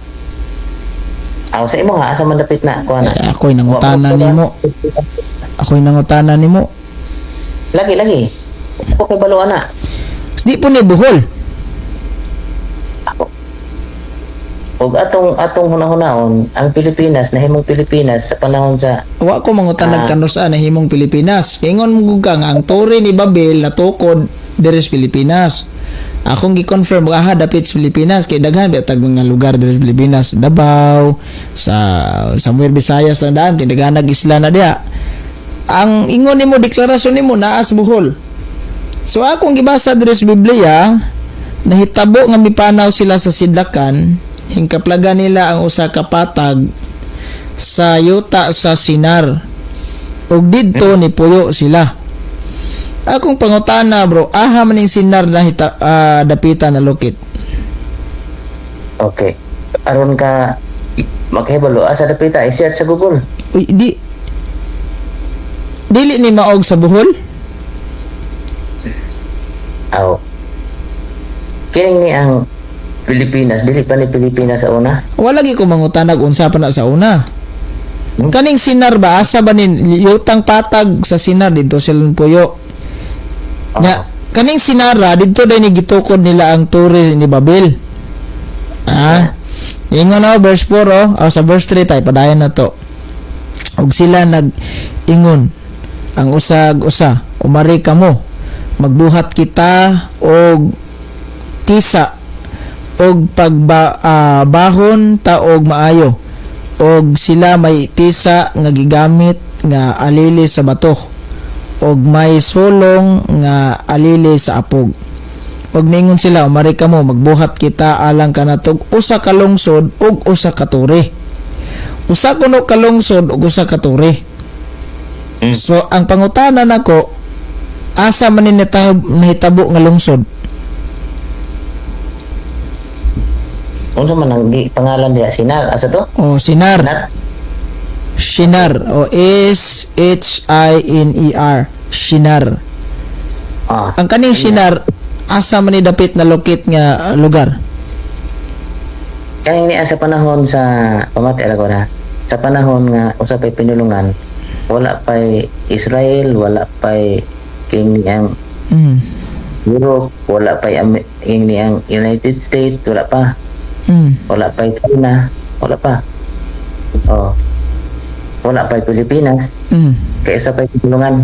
Aw, sa imo ha, asa man dapit na kuan na? Ay, ako'y nangutana nimo. Ako'y nangutana nimo. Lagi, lagi. Ako kay baluan na. Di po ni Bohol. Ako. Og atong atong hunahunahon, ang Pilipinas, nahimong Pilipinas sa panahon sa Wa ko mangutanag kanus-a nahimong Pilipinas. Ingon mo gud ka nga ang Torre ni Babel natukod diri sa Pilipinas. Akong gi-confirm aha dapit sa Pilipinas kay daghan ba tag mga lugar diri sa Pilipinas, Davao, sa somewhere Visayas lang daan, tindaganag isla na diha. Ang ingon nimo, deklarasyon nimo naa sa Bohol. So akong gibasa diri sa Biblia, nahitabo nga mipanaw sila sa sidlakan, hingkaplagan nila ang usa ka patag sa yuta sa Sinar. Ug didto ni puyo sila. Akong pangutana, bro, aha man ning Sinar na hita, dapitan na lukit? Okay. Aron ka maghibalo asa dapita, i-search sa Google. Uy, di dili ni maog sa Bohol? Aw. Kining ni ang Pilipinas, dili pa ni Pilipinas sa una. Wala gi ko mangutanag unsa pa na sa una. Kaning Sinar ba, asa ba nin yutang patag sa Sinar didto sila puyo? Nya kaning Sinara didto day ni gitukod nila ang Torre ni Babel. Ah. Ingon na verse 4 oh, oh, sa verse 3 tayo padayon na to. Ug sila nag-ingon ang usag usa, "Umari kamo, magbuhat kita og tisa og pagbahon ta og maayo." Og sila may tisa nga gigamit nga alili sa bato og may sulong nga alili sa apog. Og ningon sila, "Umari kamo, magbuhat kita alang kanatog usa ka lungsod ug usa ka tore." Usa kuno ka lungsod ug usa ka tore. So ang pangutana nako, asa man ni nahitabo nga lungsod? Unsa man ang pangalan diha, Sinar asa to? O Sinar. Sinar. Shinar o S H I N E R, Shinar. Ah. Ang kaning Shinar, asa man ni dapit na locate nga lugar? Kaning niya sa panahon sa pamati ko na sa panahon nga usa pay pinulungan, wala pay Israel, wala pay king ang Europe, wala pay king ang United States, wala pa. Wala pay China, wala pa. Oh. Wala pay Pilipinas, kay usa pay pinulungan.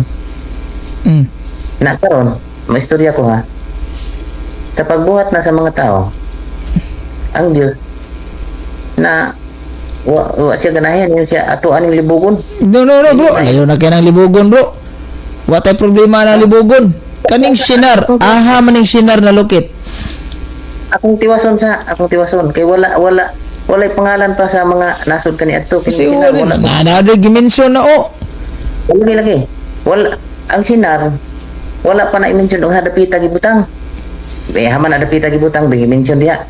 Na karon, maistorya ko ha. Sa pagbuhat na sa mga tao, ang Diyos na wa siya ganahan, yun siya ato aning libugon. No, no, no, bro. Ayaw na kay ng libugon, bro. Wa tay problema na libugon. Kaning Shinar, aha man ning Shinar na locate? Akong tiwason sa akong tiwason kay wala wala walay pangalan pa sa mga nasod kani adto Kasi kini Sinar, wala wala na na gimension na o. Lagi lagi. Wala ang Sinar, wala pa na i-mention og hadapita gibutang. Eh haman hadapita gibutang bi mention diha.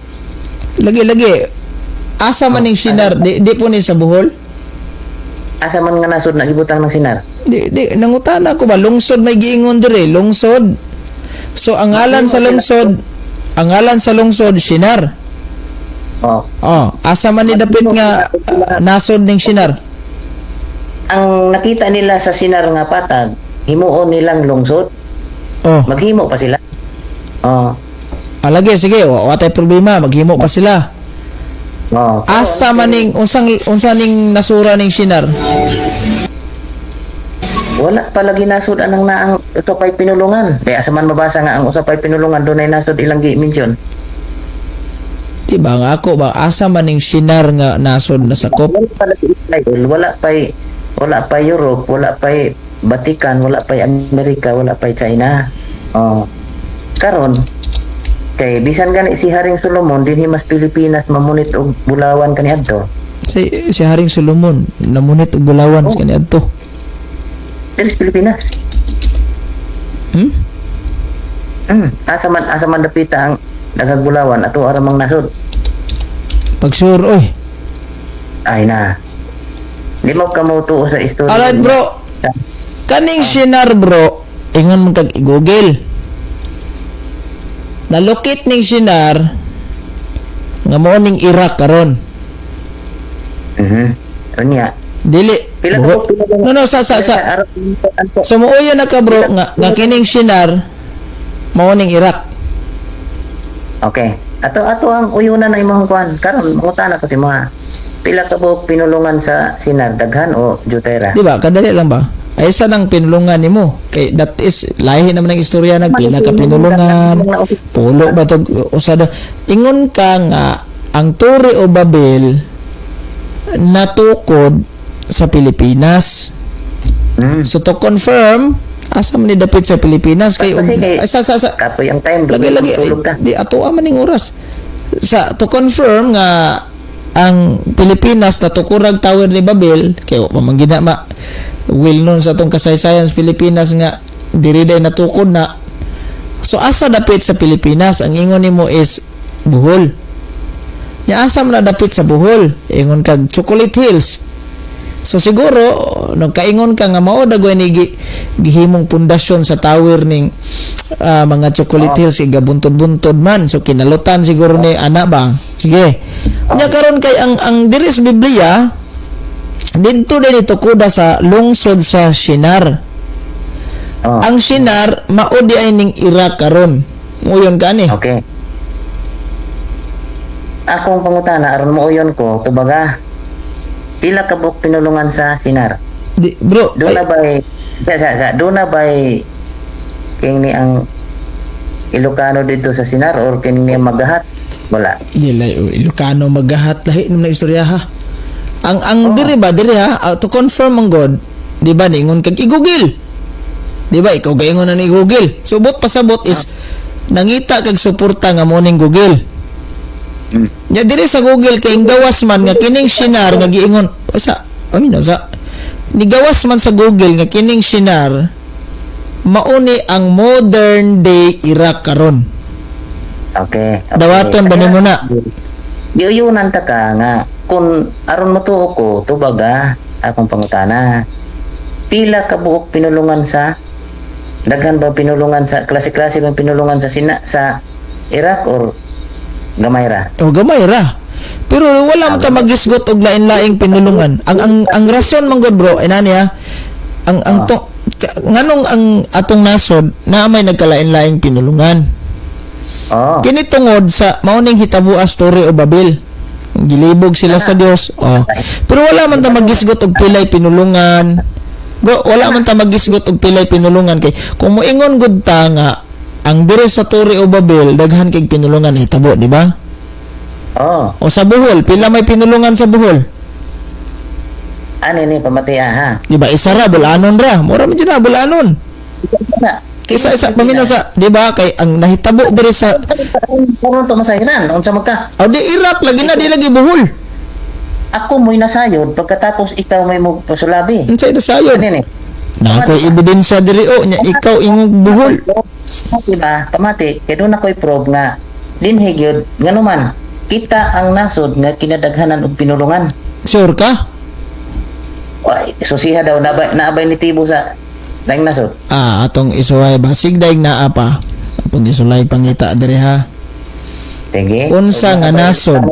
Lagi lagi. Asa man ning Shinar? Di po ni sa Bohol? Asa man nga nasod na gibutang ng Sinar? Di nangutana ko ba, lungsod may giingon dire, lungsod. So ang ngalan sa lungsod, ang ngalan sa lungsod Shinar. Oh. Oh, asa man ni dapit nga nasod ning Shinar? Ang nakita nila sa Sinar nga patag, himuon nilang lungsod. Oh, Maghimo pa sila. Oh. alagi sige, wa tay problema, maghimo pa sila. Oh. Asa man ning unsang unsa ning nasura ning Shinar? Wala pa lagi nasod anang naang usapay pinulungan. Kaya asa man mabasa nga ang usapay pinulungan dunay nasod ilang gi-mention. Di ba nga ako ba, asa man ning Shinar nga nasod na sakop? Wala pa lagi Israel, wala pa Europe, wala pa Vatican, wala pa Amerika, wala pa China. Oh. Karon kay bisan gani si Haring Solomon dinhi mas Pilipinas mamunit og bulawan kaniadto. Si Haring Solomon namunit og bulawan Oh. kaniadto. Dili sa Pilipinas. Asa man dapita ang daghang bulawan ato aramang nasod. Pag sure oy. Ay na. Di mo ka mo tuo sa istorya. Alright, bro. Kaning Shinar, bro, ingon man kag i-Google. Nalocate ning Shinar nga mao ning Iraq karon. Unya. Dili. Pila ka pila ka No, no, sa So muuyo na ka, bro, nga kining Shinar mao ning Iraq. Okay. Ato ato ang uyunan na imong kuan. Karon mangutana ko si mo ha. Pila ka buok pinulungan sa Sinar, daghan o jutera? Di ba? Kadali lang ba? Ay isa lang pinulungan nimo. Kay that is lahi naman ang istorya nag pila ka pinulungan. Pulo ba to usa da. Ingon ka nga ang Tore o Babel natukod sa Pilipinas. So to confirm, asa man ni dapit sa Pilipinas kay, Kasi kay- ay, sa Kapoy ang time, lagi lagi ay, tulog ka. di ato man ning oras. Sa to confirm nga ang Pilipinas natukurag Tower ni Babel kay wa pa man gina ma well known sa atong kasaysayan sa Pilipinas nga diri day natukod na. So asa dapit sa Pilipinas? Ang ingon nimo is Bohol. Nya asa man na dapit sa Bohol? Ingon kag Chocolate Hills. So siguro nagkaingon ka nga mao dagoy ni gihimong pundasyon sa tower ning mga Chocolate Hills kay gabuntod-buntod man. So kinalutan siguro ni ana ba. Sige. Nya karon kay ang diri sa Biblia didto din itukoda sa lungsod sa Shinar. Oh. Ang Shinar mao di ay ning Iraq karon. Muyon ka ni. Okay. Akong pangutana aron muuyon ko, kumbaga pila ka buok pinulungan sa Sinar? Di, bro, Doon ay, na ba'y sa doon na ba'y king ni ang Ilocano dito sa Sinar or king ni ang Magahat? Wala. Di lay Ilocano Magahat, lahi naman ang istorya ha. Ang diri ba diri ha, to confirm ang God, di ba ningon kag i-Google. Di ba ikaw gaingon na ni Google. So bot pasabot is nangita kag suporta nga mo ning Google. Nya diri sa Google kay ang gawas man nga kining Shinar nga giingon sa paminaw sa nigawas man sa Google nga kining Shinar mauni ang modern day Iraq karon. Okay. Dawaton ba nimo na? Giuyunan ta ka nga kung aron motuo ko tubag akong pangutana. Pila ka buok pinulungan sa daghan ba pinulungan sa klase-klase bang pinulungan sa sina sa Iraq or gamay ra? O gamay ra. Pero wala man ta magisgot og lain-laing pinulungan. Ang rason man gud bro, inani ha. Ang to, nganong ang atong nasod na may nagkalain-laing pinulungan. Kini tungod sa mao ning hitaboa story o Babel. Gilibog sila sa Dios. Oh. Pero wala man ta magisgot og pilay pinulungan. Bro, wala man ta magisgot og pilay pinulungan kay kung moingon gud ta nga ang dire sa Torre o Babel daghan kay pinulungan hitabo, di ba? O sa Bohol, pila may pinulungan sa Bohol? Ani ni pamati ha. Di ba? Isa ra bulanon ra. Mura man jud na bulanon. Isa Isa isa paminaw sa, di ba? Kay ang nahitabo diri sa Karon to masahiran unsa man ka? O di Iraq lagi na di lagi Bohol. Ako mo'y nasayod pagkatapos ikaw may mo pasulabi. Unsay nasayod? Ani ni? Na ako'y ebidensya diri o nya ikaw ingong Bohol. Pamati ba? Pamati kay doon ako'y probe nga dinhi gyud nganuman kita ang nasod nga kinadaghanan og pinulungan. Sure ka? Ay, susiha daw naabay, naabay ni Tibo sa daing nasod. Ah, atong isuway basig daig naa pa. Atong isulay pangita diri ha. Sige. Unsa nga nasod?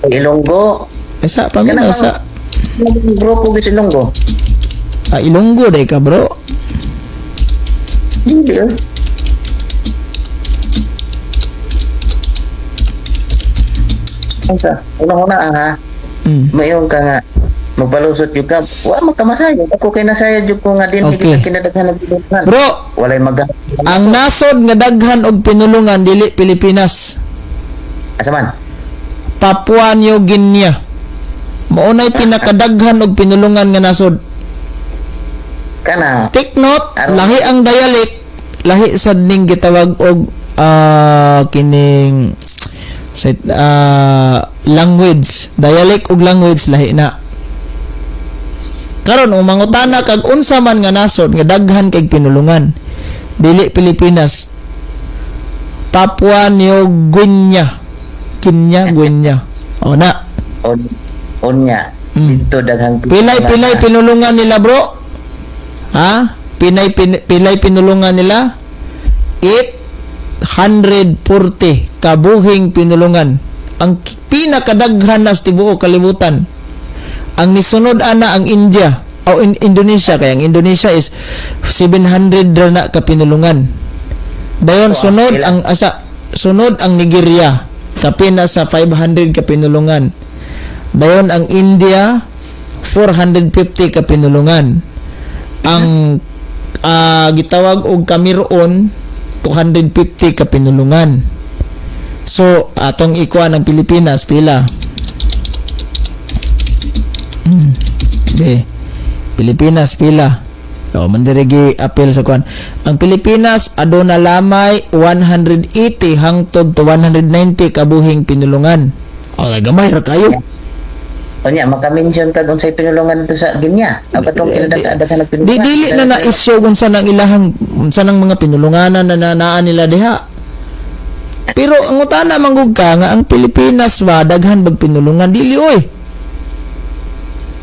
Ilonggo. Isa paminaw sa Grupo gyud sa Ilonggo. ah, Ilonggo day ka bro. Hindi eh. Unsa? Una-una ha. Mayon ka nga magpalusot jud ka. Wa man ka masayod. Ako kay nasayod jud ko nga dinhi Okay. kita kinadaghan og pinulungan. Bro, Walay mag ang nasod nga daghan og pinulungan dili Pilipinas. Asa man? Papua New Guinea. Mao nay pinakadaghan og pinulungan nga nasod. Kana Take note, lahi ang dialect, lahi sad ning gitawag og kining sa language, dialect ug language lahi na. Karon ug mangutana kag unsa man nga nasod nga daghan kay pinulungan. Dili Pilipinas. Papua New Guinea. Kinya Guinea. O na. On unya dito daghang Pilay-pilay pinulungan nila bro. Ha? Pinay pin, pilay pinulungan nila 840 kabuhing pinulungan. Ang pinakadaghan na sa tibuok kalibutan. Ang nisunod ana ang India o Indonesia, kay ang Indonesia is 700 ra na ka pinulungan. Dayon sunod ang asa sunod ang Nigeria kapin na sa 500 ka pinulungan. Dayon ang India 450 ka pinulungan. Ang gitawag og Cameroon 250 ka pinulungan. So atong ikuan ang Pilipinas pila? Be. Pilipinas pila? O mandirigi apel sa kuan. Ang Pilipinas aduna lamay 180 hangtod to 190 kabuhing pinulungan. O gamay ra kayo. Unya maka-mention kag unsay pinulungan dito sa Guinea. Ang katong kinadaghan og Di pinulungan. dili na na issue kung saan ang ilahang unsa nang mga pinulunganan na naa nila diha. Pero ang utana manggug ka nga ang Pilipinas ba daghan bag pinulungan dili oy.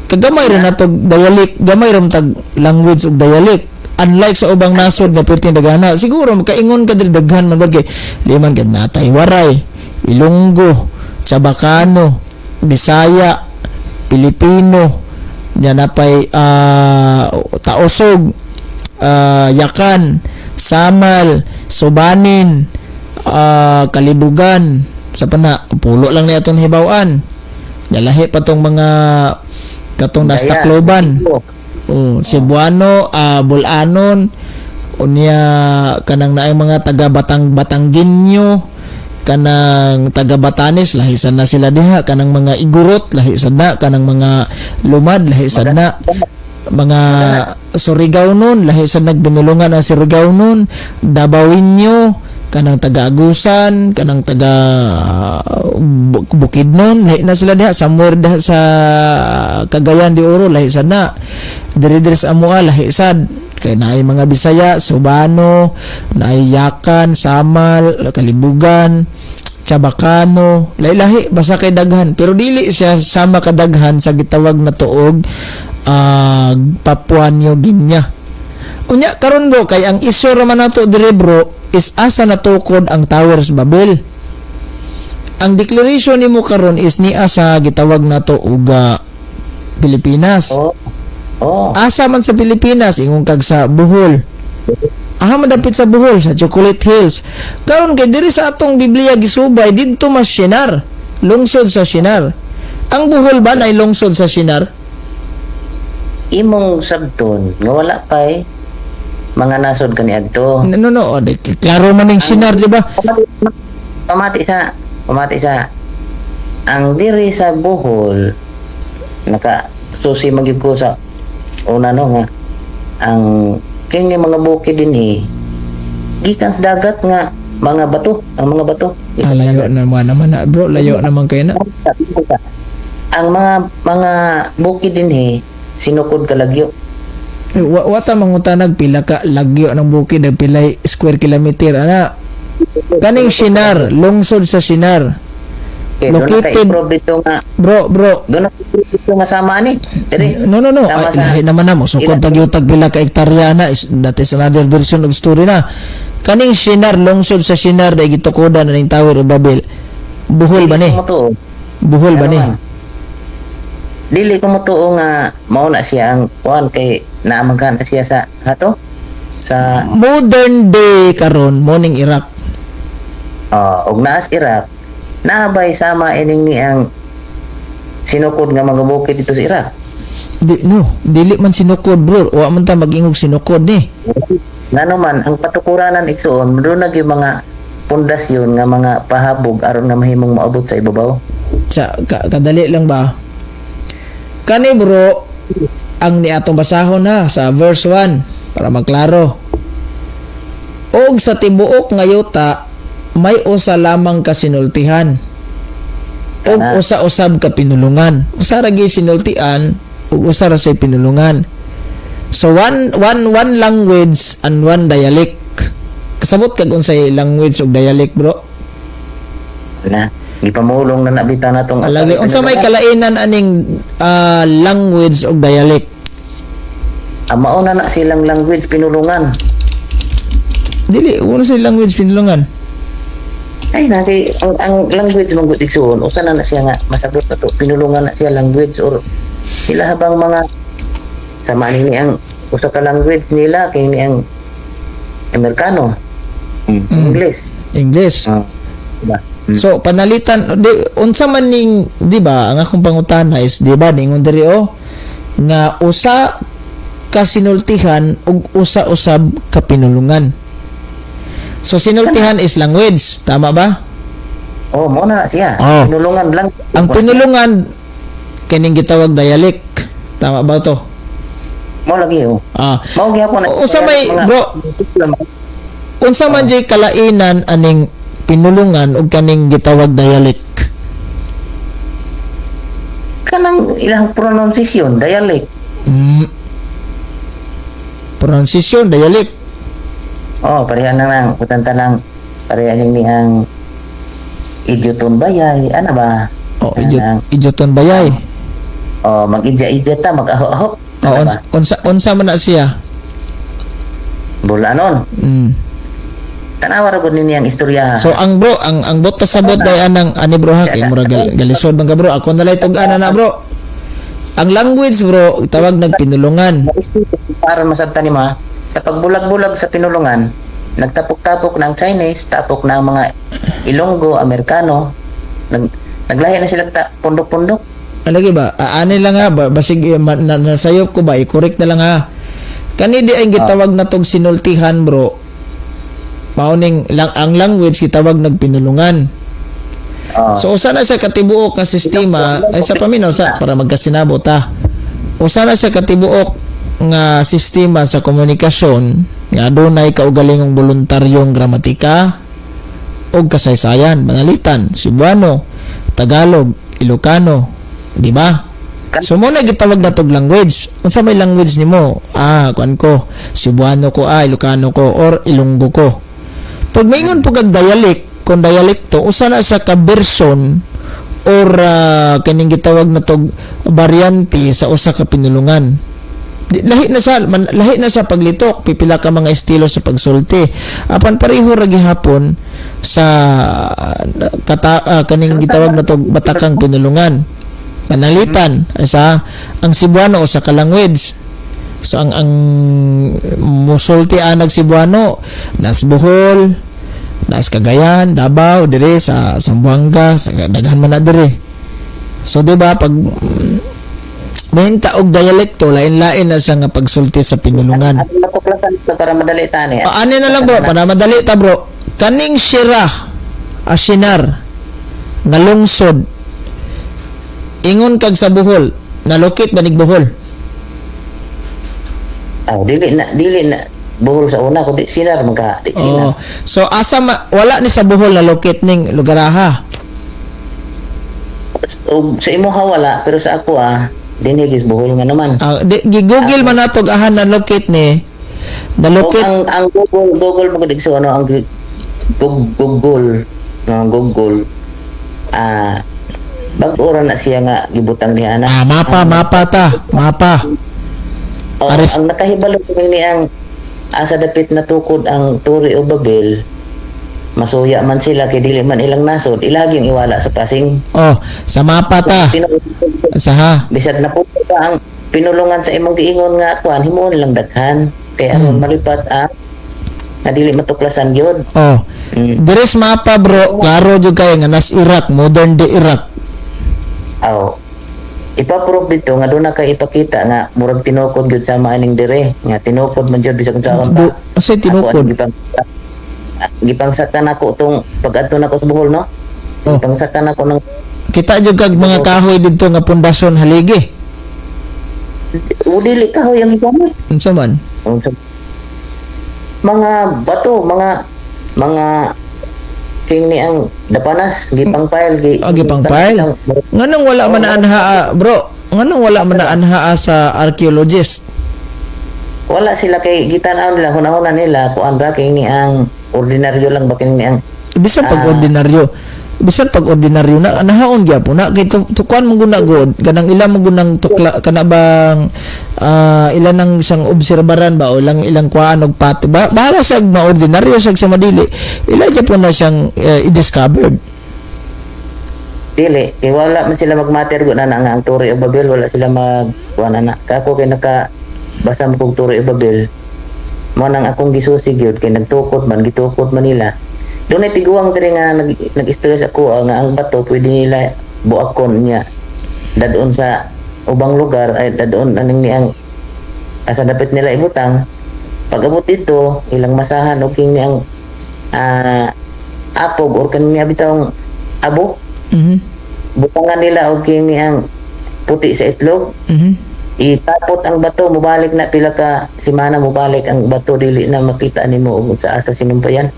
Kagamay ra na tog dialect, gamay ra man tag language ug dialect. Unlike sa ubang nasod nga perting daghana, siguro makaingon ka diri daghan man kay liman kay natay Waray, Ilonggo, Chabacano, Bisaya, Pilipino, nya napay Tausog, Yakan, Samal, Subanin, Kalibugan, sa pana, pulo lang ni atong hibaw-an. Yalahi pa tong mga katong nasa Tacloban. Oh, Cebuano, Bulanon, unya kanang naay mga taga Batang Batanggenyo, Kanang taga Batanes, lahi sad na sila diha. Kanang mga Igorot, lahi sad na. Kanang mga Lumad, lahi sad na. Mga Surigao nun, lahi sad nagbinulungan ang Surigao nun. Dabawenyo, kanang taga Agusan, kanang taga Bukidnon, lahi na sila diha. Somewhere diha sa Cagayan de Oro, lahi sad na. Diri diri sa amoa, lahi sad kay naay mga Bisaya, Subano, naay Yakan, Samal, Kalibugan, Chabacano, lahi-lahi basta kay daghan, pero dili siya sama kadaghan sa gitawag na tuog Papua New Guinea. Unya karon, bro, kay ang issue ra man nato dire, bro, is asa natukod ang Towers Babel. Ang declaration nimo karon is niya sa gitawag nato og Pilipinas. Oh. Asa man sa Pilipinas? Ingon kag sa Bohol. Aha, man dapit sa Bohol, sa Chocolate Hills. Karon kay diri sa atong Biblia gisubay didto mas Shinar, lungsod sa Shinar. Ang Bohol ba nay lungsod sa Shinar? Imong sabton nga wala pay mga nasod kaniadto. No, oh, di, klaro man ning Shinar, di ba? Pamati sa ang diri sa Bohol, naka susi magyud ko sa una, no, nga ang kini mga bukid dinhi gikan sa dagat nga mga bato, ang mga bato. Ah, layo na mga naman na, bro, layo naman kayo na. Ang mga bukid dinhi sinukod kalagyo. Eh, wa ta mangutanag pila ka lagyo ng bukid, ang pilay square kilometer ana. Kaning Shinar, lungsod sa Shinar. Okay, doon na Located- ka-improve dito nga Bro, bro. doon na dito nga sama ni diri. No. Tama Ay, sa- lahi naman na mo. Sukod tag pila ka hektarya na. That is another version of story na. Kaning Shinar, lungsod sa Shinar, dahil gitukodan na ning Tower of Babel. Bohol ba ni? Dili ko motuo. Bohol ba ni? Ano man? Dili ko motuo nga mao na siya ang kuan kay naamangkan na siya sa hato sa Modern day karon, morning Iraq. Oh, og naas Iraq, naabay sama ining ni ang sinukod nga mga bukid dito sa Iraq? Di, no, dili man sinukod, bro. Wa man ta mag-ingog sinukod ni. Ngano man ang patukuranan, igsuon, doon na gyud mga pundasyon nga mga pahabog aron nga mahimong maabot sa ibabaw. Sa kadali lang ba? Kani, bro, ang ni atong basahon ha sa verse 1 para magklaro. Og sa tibuok nga yuta may usa lamang ka sinultihan ug Kana. usa usab ka pinulungan. Usa ra gyud sinultian ug usa ra say pinulungan. So one one one language and one dialect. Kasabot kag unsay language ug dialect, bro? Na gipamulong na nabita natong Alagi, unsa may kalainan aning language ug dialect? Ah, mao na na silang language, pinulungan. Dili, uno sa language, pinulungan. Ay nati ang language man gud, igsuon, usa na na siya nga masabot na to, pinulungan na siya, language or sila habang mga sama ni ang usa ka language nila kay ni ang Amerikano, English. English. Oh, diba? So panalitan di, unsa man ning, di ba, ang akong pangutana is, di ba, ningon diri oh nga usa ka sinultihan ug usa usab ka pinulungan. So sinultihan is language, tama ba? Oh, mao na na siya. Oh. Pinulungan lang. Ang pinulungan kining gitawag dialect. Tama ba to? Mao lagi oh. Ah, Mao gyapon na. Usa may bro, unsa man jay kalainan aning pinulungan ug kaning gitawag dialect? Kanang ilang pronunciation, dialect. Pronunciation, dialect. Oh, pareha na lang utanta lang, pareha ni ang Idyoton bayay, ana ba? Oh, idiot, Kanang, idyoton bayay. Oh, mag-idya-idya ta, mag-aho-aho. Oh, Ana unsa, ba? unsa man na siya? Bulanon. Tanawa ra gud nini ang istorya. So ang bro, ang bot pasabot day anang ani, bro, ha, kay murag galisod man ka, bro. Ako na lay tug-an na, bro. Ang language, bro, tawag nagpinulungan. Para masabtan nimo ha, sa pagbulag-bulag sa pinulungan, nagtapok-tapok ng Chinese, tapok ng mga Ilonggo, Amerikano, naglahi na sila ta, pundok-pundok. Alagi ba? Ani lang ha, ba, basig nasayop ko ba, i-correct na lang ha. Kani di ang gitawag na tog sinultihan, bro. Mao ning lang, ang language gitawag nagpinulungan. So usa na siya katibuok nga sistema ay sa paminaw sa para magkasinabot ta. Usa na siya katibuok nga sistema sa komunikasyon nga adunay kaugalingong voluntaryong gramatika og kasaysayan, manalitan, Cebuano, Tagalog, Ilocano, di ba? So mo na gitawag na tog language. Unsa may language nimo? Ah, kuan ko, Cebuano ko, ah, Ilocano ko or Ilonggo ko. Pag maingon po kag dialect, kung dialekto, usa na siya ka version or kaning gitawag na tog variante sa usa ka pinulungan. Lahi na sa man, lahi na sa paglitok, pipila ka mga estilo sa pagsulti. Apan pareho ra gihapon sa kata, kaning gitawag na tog batakang pinulungan. Panalitan sa ang Cebuano usa ka language. So ang musulti anag Cebuano nas Bohol, nas Cagayan, Davao, dire sa Zamboanga, sa daghan man na dire. So di ba pag minta og dialekto, lain-lain na siya nga pagsulti sa pinulungan. At matuklasan ito para madali tani. Ah, ano na lang, bro, para madali ta, bro. Kaning Shira, Asinar, nga lungsod, ingon kag sa Bohol, nalukit ba nig Bohol? Ah, dili na Bohol sa una kundi Sinar man ka, di Sinar. Oh. So asa ma, wala ni sa Bohol nalukit ning lugaraha? O, sa imo ha wala, pero sa ako dinhi gis Bohol nga naman. Ah, di, gi-google man natog ahan nalukit ni. O, Nalukit ang Google mo gud so ano ang Google nga Google bag-o ra na siya nga gibutang niya ana. Ah, mapa, mapa ta, mapa. O, ang nakahibalo ko ni ang asa dapit na tukod ang Turi o Babel, masuya man sila kay dili man ilang nasod, ilagi ang iwala sa pasing. Oh, sa mapa ta. Sa ha. Bisag na po pa ang pinulungan sa imong giingon nga kuan, himuon lang daghan kay aron malipat ang nga dili matuklasan gyud. Oh. Dire sa mapa, bro, klaro jud kayo nga nas Iraq, modern day Iraq. Aw. Ipa-prove dito nga doon na kay ipakita nga murag tinukod gyud sa maaning dire nga tinukod man gyud bisag unsaon pa. Asa tinukod? Ako, gipangsakan ako tong pag-adto nako sa Bohol, no. Oh. Gipangsakan ako ng Kita jud kag mga kahoy didto nga pundasyon haligi. O, dili kahoy ang gigamit. Unsa man? Mga bato, mga king ni ang dapanas gipang-pile gi. Ah, gipang-pile? Nganong wala man na anha, bro? Nganong wala man na anha sa archaeologist? Wala sila kay gitan-aw nila, hunahuna nila kuan ra king ni ang ordinaryo lang ba king ni ang Bisan pag ordinaryo. Bisan pag ordinaryo na nahaon gyapon na kay tukuan mo guna god kanang ilang mo gunang tukla kana bang ilan ang siyang obserbaran ba o ilang ilang kuan og pat ba, bahala siya maordinaryo siya sa madili ila gyapon na siyang i-discovered. Dili kay wala man sila magmater gud na nga ang Turi o Babel, wala sila mag kuan ana kako kay naka basa mo kog Turi o Babel mo nang akong gisusi gyud kay nagtukod man, gitukod man nila. Doon ay tiguang diri nga nag-istorya sa ako nga ang bato pwede nila buakon niya dadon sa ubang lugar ay dadon aning ni ang asa dapit nila ibutang. Pag abot dito ilang masahan og king ni ang apog or kaning niya bitawng abo, butangan nila og king ni ang puti sa itlog, itapot ang bato, mubalik na pila ka semana, mubalik ang bato, dili na makita nimo og sa asa sinumpayan.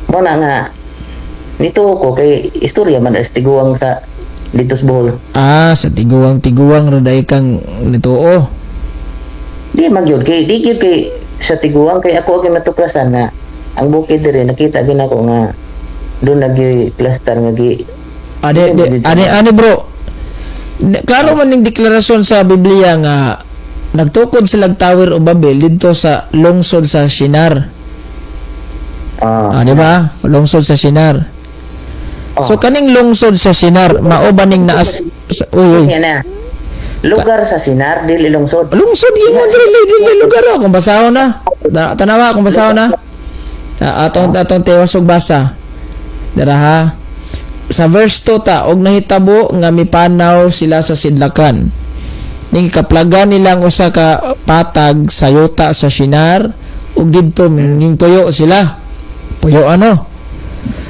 Mo na nga nito ko kay istorya man as tiguang sa dito sa Bohol. Ah, sa tiguang tiguang ra day kang nituo. Di man gyud kay di gyud kay sa tiguang kay ako ang natuklasan nga ang bukid diri nakita gyud nako nga doon nagi cluster nga gi Ade, de, ane, ane, bro. Klaro man ning deklarasyon sa Biblia nga nagtukod sila Tower o Babel didto sa lungsod sa Shinar. Ah, di ba? Lungsod sa Shinar. So kaning lungsod sa Shinar, mao ba ning naas sa, uy, uy. Yan na. Lugar sa Sinar dili lungsod. Lungsod ingon dili dili lugar oh, kung basahon na. Tanawa kung basahon na. Ah, atong tewas og basa. Dara ha. Sa verse 2 ta og nahitabo nga mipanaw sila sa sidlakan. Ning kaplagan nilang usa ka patag sa yuta sa Shinar. Ug didto ning puyo sila. Puyo ano?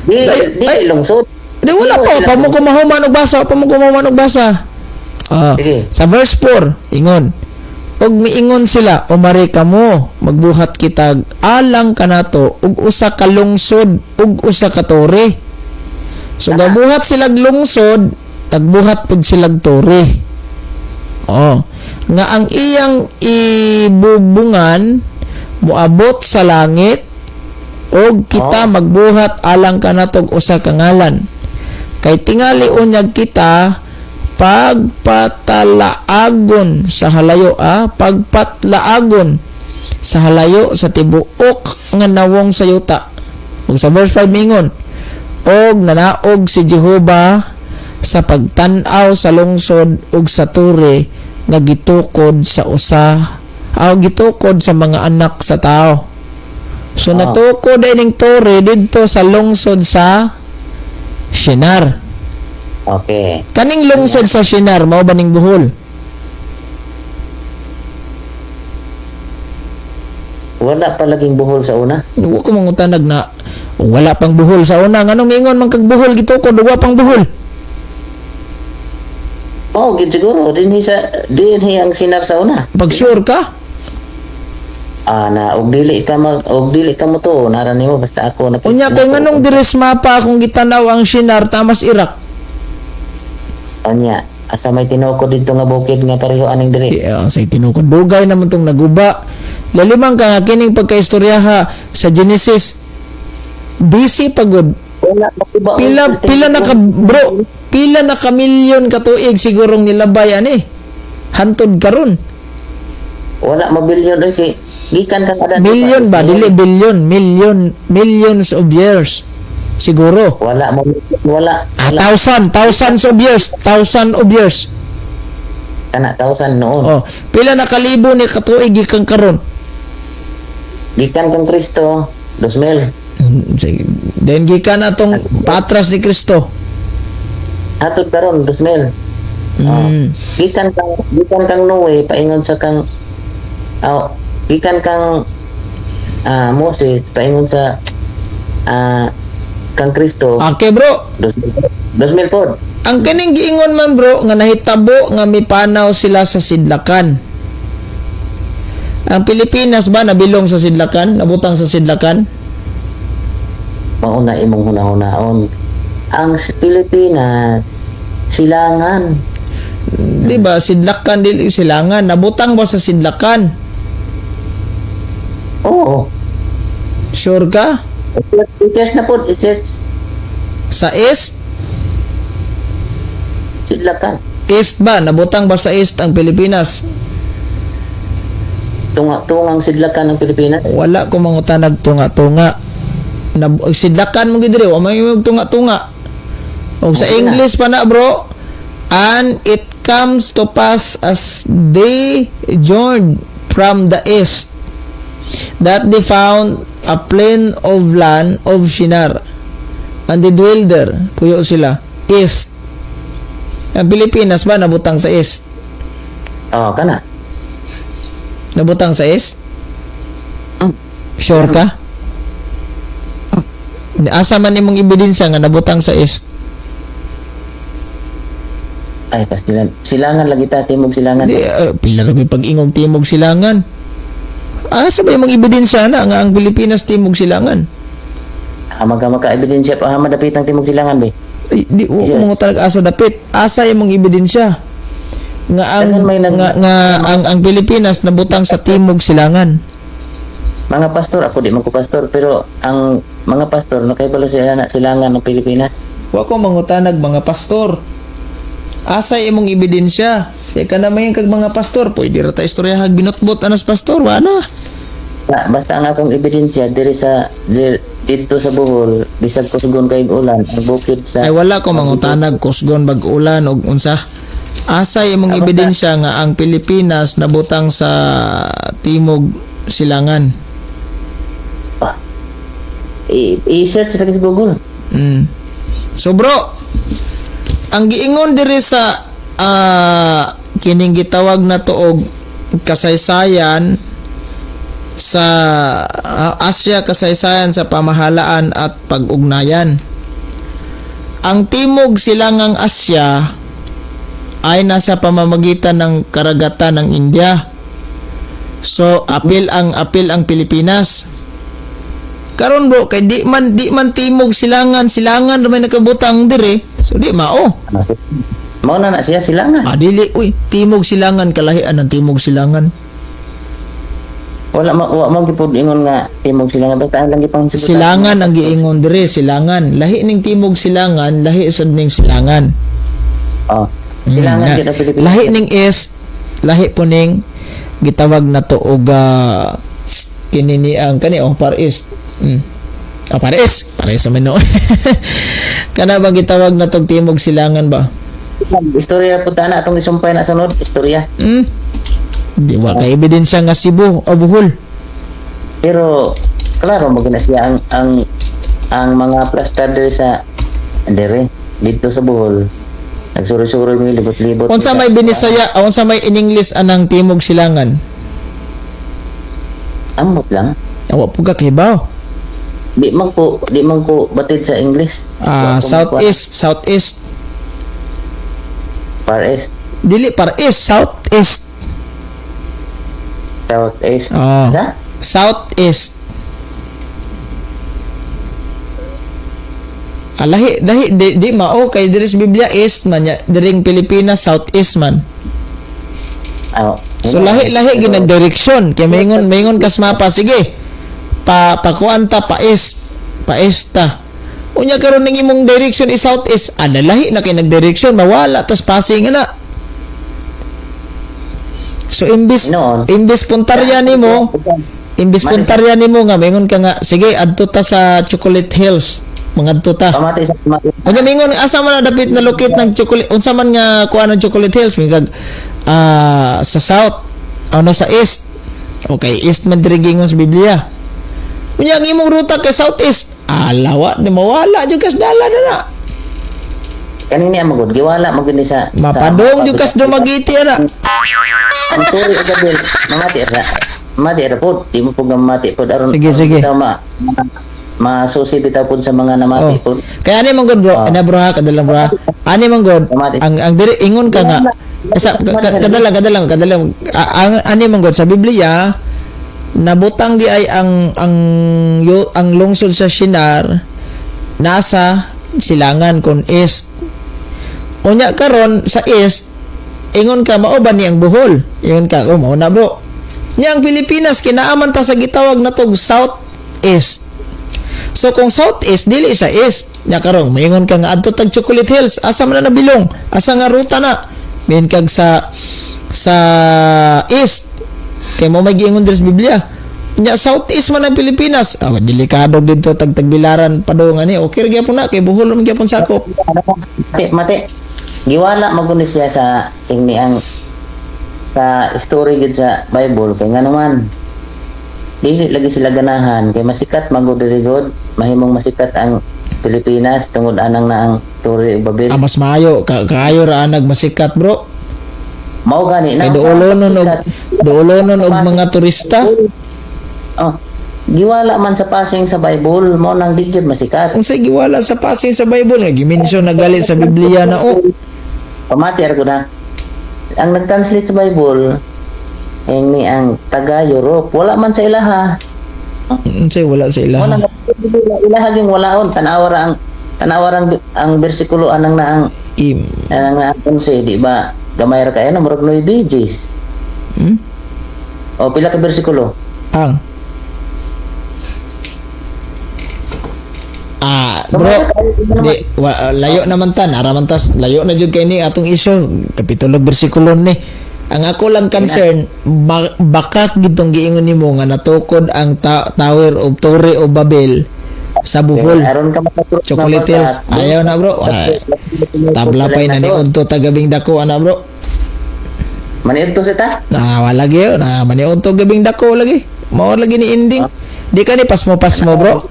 Di Ay, di ay. lungsod. Di wala Di pa, sila pa mo kumahuman og basa, pa mo kumahuman og basa. Ah, Sige. sa verse 4, ingon. Ug miingon sila, "Umari kamo, magbuhat kitag alang kanato ug usa ka lungsod ug usa ka tore." So gabuhat silag lungsod, tagbuhat pud silag tore. Oh, nga ang iyang ibubungan moabot sa langit og kita magbuhat alang kanatog usa ka ngalan. Kay tingali unyag kita pagpatalaagon sa halayo, pagpatlaagon sa halayo sa tibuok nga nawong sa yuta. Ug sa verse 5 mingon, og nanaog si Jehova sa pagtan-aw sa lungsod ug sa tore nga gitukod sa usa aw gitukod sa mga anak sa tao. So natukod ay ning tore didto sa lungsod sa Shinar. Okay. Kaning lungsod sa Shinar mao ba ning Bohol? Wala pa laging Bohol sa una. Wa ko mangutanag na wala pang Bohol sa una, nganong miingon man kag Bohol gitukod ug wa pang Bohol? Oh, gid siguro dinhi sa dinhi ang Sinar sa una. Pag sure ka? Ah, na og dili ka mo to, nara nimo basta ako na. Unya kay nganong diri sa mapa akong gitanaw ang Shinar tamas Iraq? Unya, asa may tinukod dito nga bukid nga pareho aning diri. Yeah, sa tinukod dugay naman tong naguba. Lalimang ka nga kining pagkaistoryaha sa Genesis busy pagod. Wala makuba. Pila pila na ka bro, pila na ka milyon ka tuig sigurong nilabay ani. Hantod karon. Wala mabilyon oy kay gikan kang adan. Million ba dili billion, million, millions of years siguro. Wala mo wala. Ah, Wala thousand, thousands of years, thousand of years. kana thousand noon. Oh, pila na kalibo ni katuig gikan karon? Gikan kang Kristo 2000. Sige. Then gikan atong patras ni Kristo. Hatod karon 2000. Gikan kang Noe paingon sa kang oh, gikan kang Moses paingon sa kang Kristo. Okay bro, 2000 pod. ang kaning giingon man bro nga nahitabo nga mipanaw sila sa sidlakan. Ang Pilipinas ba nabilong sa sidlakan? Nabutang sa sidlakan? Mauna imong hunahunaon. Ang Pilipinas silangan. Di ba? Sidlakan dili silangan. Nabutang ba sa sidlakan? Oo. Sure ka? I-search na pod, i-search Sa east? sidlakan. East ba? Nabutang ba sa east ang Pilipinas? Tunga tungang sidlakan ng Pilipinas. Wala ko mangutanag tunga-tunga. Sidlakan mo gid diri, wa may tunga-tunga. Og sa Okay na. English pa na bro, and it comes to pass as they journeyed from the east that they found a plain of land of Shinar and they dwell there. Puyo sila. East. Ang Pilipinas ba nabutang sa east? Oh, kana. Nabutang sa east? Mm. Sure ka? Asa man imong ebidensya nga nabutang sa east? Ay, pastilan. Silangan lagi ta, timog silangan. Di, pila ra ko'y pag-ingog timog silangan. Asa ba imong ebidensya na nga ang Pilipinas timog silangan? Hamag ka maka-ebidensya pa, hamad dapit ang timog silangan be. Ay, di wa ko Yes. mga talaga asa dapit. Asa imong ebidensya nga ang Daghan may nga, nga ang Pilipinas nabutang sa timog silangan? Mga pastor, ako di man ko pastor, pero ang mga pastor nakaibalo sila na silangan ng Pilipinas. Wa ko mangutanag mga pastor. Asa imong ebidensya? Di ka na may kag mga pastor, pwede ra ta istoryahag binotbot anas pastor, wa na. Na, basta ang akong ebidensya diri sa didto sa Bohol, bisag kusgon kay ulan, ang bukid sa Ay wala ko mangutanag kusgon bag ulan og unsa. Asa imong Ah, basta- ebidensya nga ang Pilipinas nabutang sa timog silangan? Ah. I-search lagi sa Google. So bro, ang giingon diri sa kining gitawag na tuog kasaysayan Sa Asya, kasaysayan sa pamahalaan at pag-ugnayan. Ang Timog Silangang Asya ay nasa pamamagitan ng karagatan ng India. So apil ang Pilipinas. Karon, bro, kay di man Timog Silangan, silangan ra may nakabutang dire. So di mao. Mao na na siya silangan. Ah, dili, uy, Timog Silangan, kalahian ng Timog Silangan. Wala ma wa mo gipud ingon nga Timog Silangan, basta ang lang gipang Silangan ang giingon dire, silangan. Lahi ning Timog Silangan, lahi sad ning silangan. Oh. Silangan gyud ang Pilipinas. Lahi ning east, lahi po ning gitawag na to og kini ni ang kani, oh, Far East. Ah, Far East, pares sa man noon. Kana ba gitawag na tog Timog Silangan ba? Istorya po ta na atong isumpay na sunod, istorya. Di wa kay ebidensya nga Cebu o Bohol. Pero klaro mo na siya ang mga plastar diri sa dire dito sa Bohol. Nagsuri-suri mi libot-libot. Unsa may Binisaya, unsa may in English anang Timog Silangan? Amot lang. Awa po ka kibaw. Di man ko batid sa English. Ah, Wa ko Southeast, Southeast. Far East, Dili Far East, Southeast. South East. Oh. Sa? Southeast. Ah, lahi, lahi, di mao kay diri sa Biblia east man nya, diring Pilipinas southeast man. Ah, So lahi lahi gyud direksyon kay maingon kas mapa, sige. Pa pakuan ta pa east, pa east ta. Unya karon ning imong direction is southeast, ah, lahi na kay nagdireksyon, mawala tas passing na. So imbis Noon. imbis puntarya nimo nga maingon ka nga, sige, adto ta sa Chocolate Hills, mangadto ta. Pamati sa pamati. Unya mingon asa man na dapit na locate ng chocolate, unsa man nga kuan ng Chocolate Hills, mingag sa south, ano, sa east. Okay, east man diri gingon sa Biblia. Unya ang imong ruta kay southeast. Alawa di mawala jud kas dala na na. Kanini ang magod giwala mo gini sa Mapadong sa jud kas Dumaguete ana. Ang turi og gabi, mamati ra. Mamati ra pod, di mo pud nga mamati pod aron. Sige, aron sige. bitaw ma masusi bitaw pod sa mga namati Oh. pod. Kaya ani man god, bro, ana, bro, ha, kadalang, bro, ha. Ani man god, ang diri ingon ka nga sa kadalang kadalang kadalang ang ani man god sa Biblia nabutang di ay ang lungsod sa Shinar nasa silangan kon east. Unya karon sa east ingon ka mao ba ni ang Bohol? Ingon ka, oh, mao na, bro. Nya ang Pilipinas kinaaman ta sa gitawag na tog south east. So kung southeast, dili sa east. Nya karon maingon ka nga adto tag Chocolate Hills, asa man na nabilong? Asa nga ruta na? Main kag sa east. Kay mo may giingon diri sa Biblia. Nya southeast man ang Pilipinas. Ah, delikado didto tag Tagbilaran padung ani. Okay ra gyapon na kay Bohol man gyapon sakop. Mati, mati. Giwala mo guni siya sa tingni ang sa story gid sa Bible kay ngano man dili lagi sila ganahan kay masikat man gud diri gud, mahimong masikat ang Pilipinas tungod anang na ang Torre of Babel. Ah, mas maayo ka kaayo ra anag masikat, bro. Mao gani Kay duolonon og mga turista. Oh, giwala man sa passing sa Bible, mao nang di gyud masikat. Unsay giwala sa passing sa Bible nga gi-mention na gali sa Biblia na, oh? Pamati ko na. Ang nag-translate sa Bible ni ang taga Europe, wala man sa ilaha. Unsay wala sa ilaha? Wala ilaha yung walaon, tanawa ra ang bersikulo anang na ang Im. anang na ang 11, di ba? Gamay ra kayo no, murag 9 pages. O pila ka bersikulo? Ang ah, bro, di wa, layo naman ta, nara man ta, layo na jud kay ni atong isyu, kapitulo bersikulo ni. Ang ako lang concern, bakak gitong giingon nimo nga natukod ang tower of Torre of Babel sa Bohol. Aron ka makaturo. Chocolate Hills. Ayaw na, bro. Ay, tabla pa'y naniudto tagabing dako ana, bro. Maniudto sa ta? Na wala gyud na maniudto gabing dako lagi. Mao lagi ni ending. Di ka ni pasmo pasmo, bro.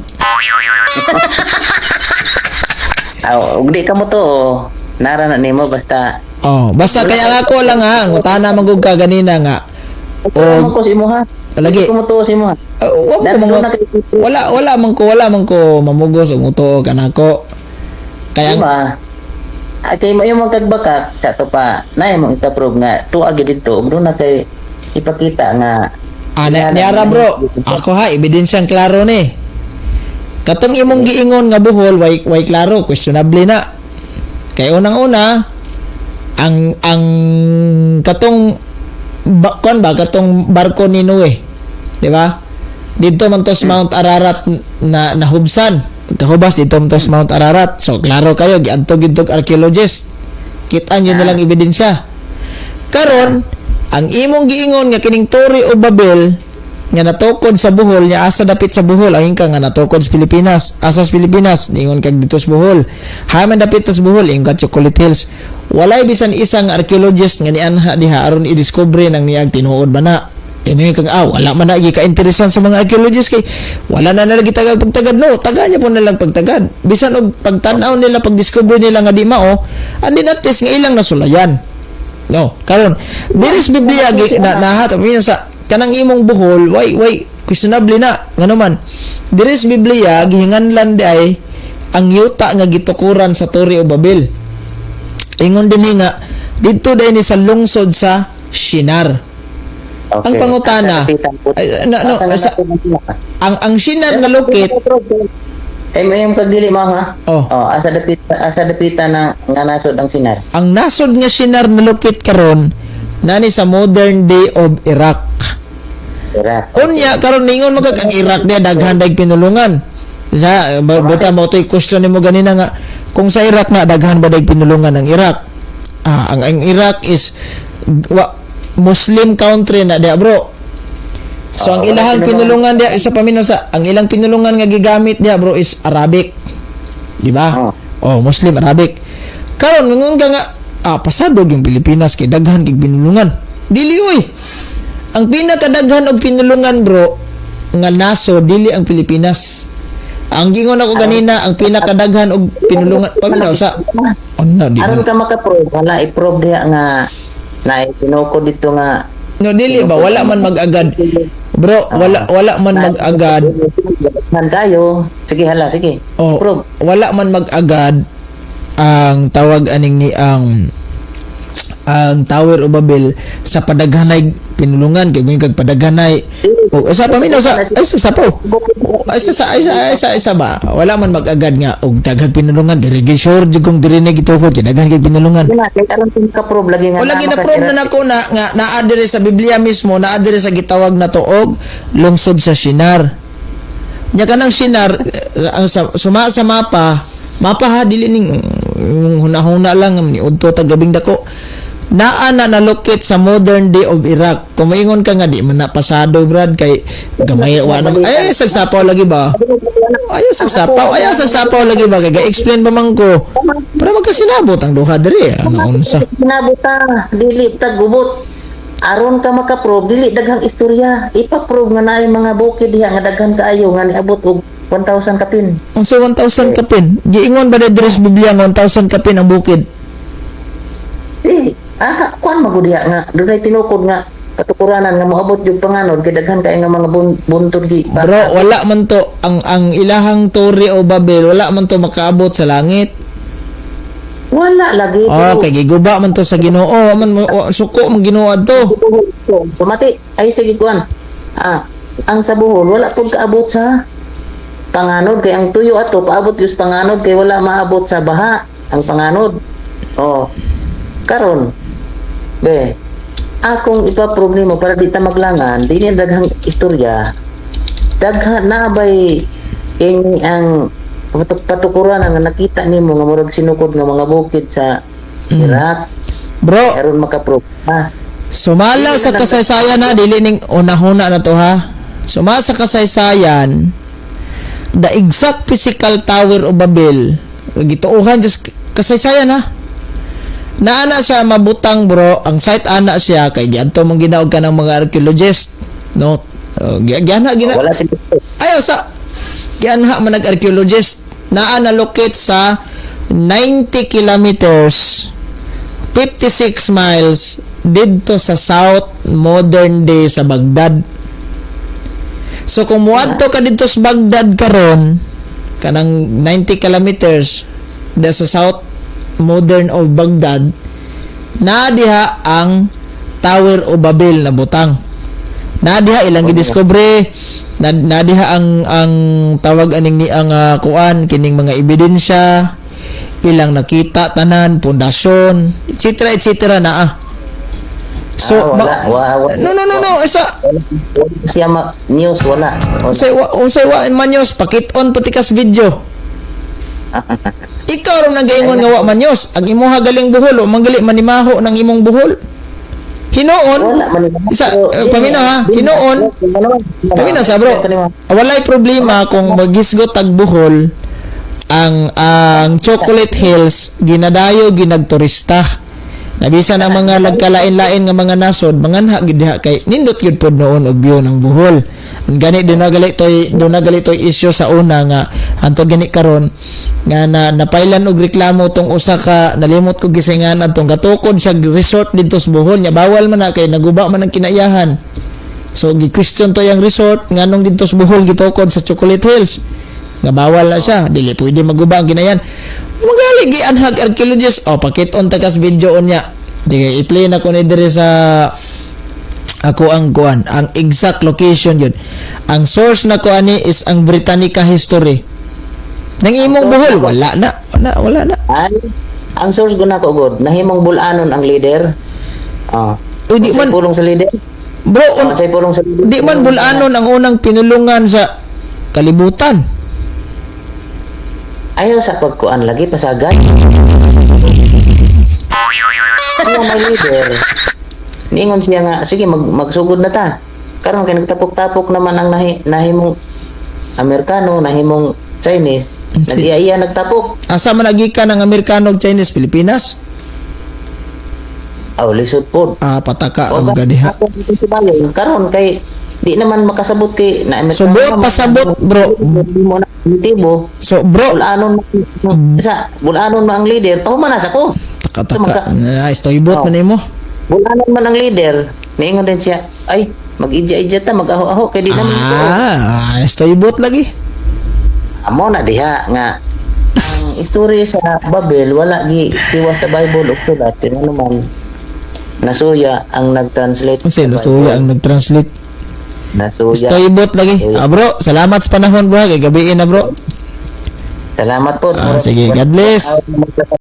Aw, ug di ka mo to, oh. Nara na nimo basta. Oh, basta kaya nga ako lang ha, ngutana man gud ka ganina nga. O man ko sa imuha. Lagi. Dili ko motuo sa imuha. Wa man ko Dahil mga, doon na kay- wala man ko mamugos o mutuo kanako. Kaya Di ba? Ay, kay mo yung magkagbakak sa to pa na imong ika-prove nga tuwa gid dito ug doon na kay ipakita nga Ah, niara bro, ako ha, ebidensyang klaro ni. Katong imong giingon nga Bohol, way klaro, questionable na. Kay unang-una, ang katong ba, kuan ba katong barko ni Noe, di ba? Dito man to sa Mount Ararat na nahubsan. Pagkahubas dito man to sa Mount Ararat. So klaro kayo giadto gid og archaeologist. Kitaan yun nilang ebidensya. Karon, ang imong giingon nga kining Torre o Babel nga natukod sa Bohol nya asa dapit sa Bohol ang ka nga natukod sa Pilipinas, asa sa Pilipinas ningon kag dito sa Bohol, haman dapit sa Bohol ingon ka Chocolate Hills. Walay bisan isang archaeologist nga nianha diha aron i-discover nang niag tinuod ba na. Ini kag wala man na ka-interesan sa mga archaeologist kay wala na nila gitagad pagtagad, no, taga niya po nilang pagtagad bisan og pagtan-aw nila, pag-discover nila nga di mao andi natis nga ilang nasulayan. No, karon diri sa Biblia gi, na nahat sa kanang imong Bohol, way questionable na. Ngano man diri sa Biblia gihinganlan di ay ang yuta nga gitukuran sa Torre o Babel. Ingon dinhi nga didto dai ni sa lungsod sa Shinar. Okay. Ang pangutana, Asa dapitan po? ay, no, no, Asa na dapitan sila? ang Shinar na lukit. Ay, may yung kagdili mo ha? Oh. Oh, asa dapitan na nga nasod ang Sinar. Ang nasod nga Shinar na lukit karon nani sa modern day of Iraq. Iraq. Unya karon ningon magag ang Iraq dia daghan dag pinulungan. Sa buta mo to'y question nimo ganina nga kung sa Iraq na daghan ba dag pinulungan ang Iraq? Ah, ang Iraq is wa, Muslim country na dia, bro. So ang Ah, wala ilahang pinulungan. pinulungan dia isa paminaw sa ang ilang pinulungan nga gigamit dia, bro, is Arabic. Di ba? Oh. Oh, Muslim Arabic. Karon ningon ka nga pasado yung Pilipinas kay daghan kay pinulungan. Dili oy. Ang pinakadaghan og pinulungan, bro, nga naso dili ang Pilipinas. Ang gingon ako ganina, ang pinakadaghan og pinulungan paminaw sa ano di Aron ba? ka maka-prove, wala i-prove diha nga na tinukod dito nga. No, dili ba wala man mag-agad. Bro, wala man mag-agad. Man kayo. Sige hala, sige. Oh, Prove. wala man mag-agad ang tawag aning ni ang Tower of Babel sa padaghanay pinulungan kay kag padaghanay o sa paminaw sa ay sa sapo ay sa ay sa ay sa, ay sa ba wala man mag-agad nga og daghang pinulungan diri gi sure jud kung diri ni gitukod daghan kay pinulungan. Wala kay aron ka maka-prove lagi nga. Wala naa gina-prove na nako na nga naa diri sa Biblia mismo, naa diri sa gitawag na tuog lungsod sa Shinar. Nya kanang Shinar ang sa, suma sa mapa, mapa ha, dili ning hunahuna lang ni udto ta gabing dako. Naa na nalukit sa modern day of Iraq. Kung maingon ka nga di man na pasado, brad, kay gamay wa na ay sagsapaw lagi ba? Ayaw sagsapaw, ayaw sagsapaw lagi ba kay ga-explain pa man ko. Para magkasinabot ang duha diri, ano unsa. Sinabot ta, dili ta gubot. Aron ka maka-prove, dili daghang istorya. Ipa-prove nga naay mga bukid diha nga daghan kaayo nga niabot og 1,000 kapin. Ang sa 1,000 kapin. Giingon ba diri sa Biblia nga 1,000 kapin ang bukid? Eh, kuan magud diha nga dunay tinukod nga katukuranan nga moabot yung panganod kay daghan kay nga mga buntod gi. Bro, wala man to ang ilahang Torre o Babel, wala man to makaabot sa langit. Wala lagi. Oh, kay giguba man to sa Ginoo, wa man suko man Ginoo adto. Pamati, ay sige kuan. Ang sa Bohol wala pud kaabot sa panganod kay ang tuyo ato paabot gyud sa panganod kay wala maabot sa baha ang panganod. Oh. Karon be akong ipa-prove nimo para di ta maglangan, di niya daghang istorya. Daghan na bay ing ang patukuran nga nakita nimo nga murag sinukod nga mga bukid sa Iraq Bro, aron maka-prove. Sumala sa kasaysayan na dili ning unahuna na to ha. Sumala sa kasaysayan, the exact physical Tower of Babel, gituohan just kasaysayan ha. Naana siya mabutang, bro, ang site ana siya kay giadto mong ginaog ka ng mga archaeologist, no? Giana gina Wala sila. Ayaw sa gianha man nag archaeologist naa na locate sa 90 kilometers, 56 miles didto sa south modern day sa Baghdad. So kung muadto ka didto sa Baghdad karon, kanang 90 kilometers da sa south modern of Baghdad, naa diha ang Tower of Babel na butang. Naa diha ilang gidiskubre na diha ang tawag aning ni ang kuan kining mga ebidensya ilang nakita tanan, pundasyon, etc., etc. naa. So Ah, wala, wala. No, isa Wala siya news, wala. Wala. Unsay wa manyos, pakit-on patikas video. Ikaw ron nagaingon nga wa manyos. Ang imuha galing buhol o manggali manimaho ng imong buhol. Hinuon, Wala man. Isa, paminaw ha, hinuon. Paminaw sa bro. Walay problema kung magisgot tag buhol ang Chocolate Hills ginadayo ginagturista. Nabisan ang mga lagkalain-lain nga mga nasod, manganha gid diha kay nindot gyud pod noon og view ng Bohol. Ang gani doon na gali toy issue sa una nga hantod gani karon nga na napailan og reklamo tong usa ka, nalimot ko gisingan adtong gatukod sa resort didto sa Bohol nya bawal man na kay naguba man ang kinaiyahan. So gi-question to yung resort nganong didto sa Bohol gitukod sa Chocolate Hills nga bawal na siya, dili pwede maguba ang kinayan. Magali gianhag archaeologist, oh, pakit-on takas video unya. Sige, i-play na ko ni diri sa ako ang kuan, ang exact location yun. Ang source na ko ani is ang Britannica History. Nang imong Bohol, wala na, wala, wala na. Ang source ko na ko god, nahimong bulanon ang leader. Oh. Uy, di man pulong sa leader. Bro, Oh, unsay pulong sa leader? di man bulanon ang unang pinulungan sa kalibutan. Ayaw sa pagkuan lagi pasagad. Siya may leader. Niingon siya nga, sige, magsugod na ta. Karon kay nagtapok-tapok naman ang nahimong Amerikano, nahimong Chinese. Nag-iya-iya nagtapok. Asa man nagikan ang Amerikano ug Chinese? Pilipinas? Aw, lisod po. Ah, pataka O, ang gadiha. Karon kay di naman makasabot kay na Amerikano. So, buot naman. pasabot, bro. Di mo na motibo. So bro, Bulanon sa bulanon man ang leader, pahuman na sa ko. Taka-taka. Na istoybot man nimo. Bulanon man ang leader. Niingon din siya, ay, mag-idya-idya ta, mag-aho-aho kay di naman ito. Ah, istoybot lagi. Amo na diha nga ang istorya sa Babel wala gi tiwas sa Bible ug sulat ano man nasuya ang nag-translate Unsay sa nasuya Bible. ang nag-translate? Nasuya. Istoybot lagi. Ah, bro, salamat sa panahon, bro. Kay gabiin na, bro. Salamat po. Ah, sige, God bless.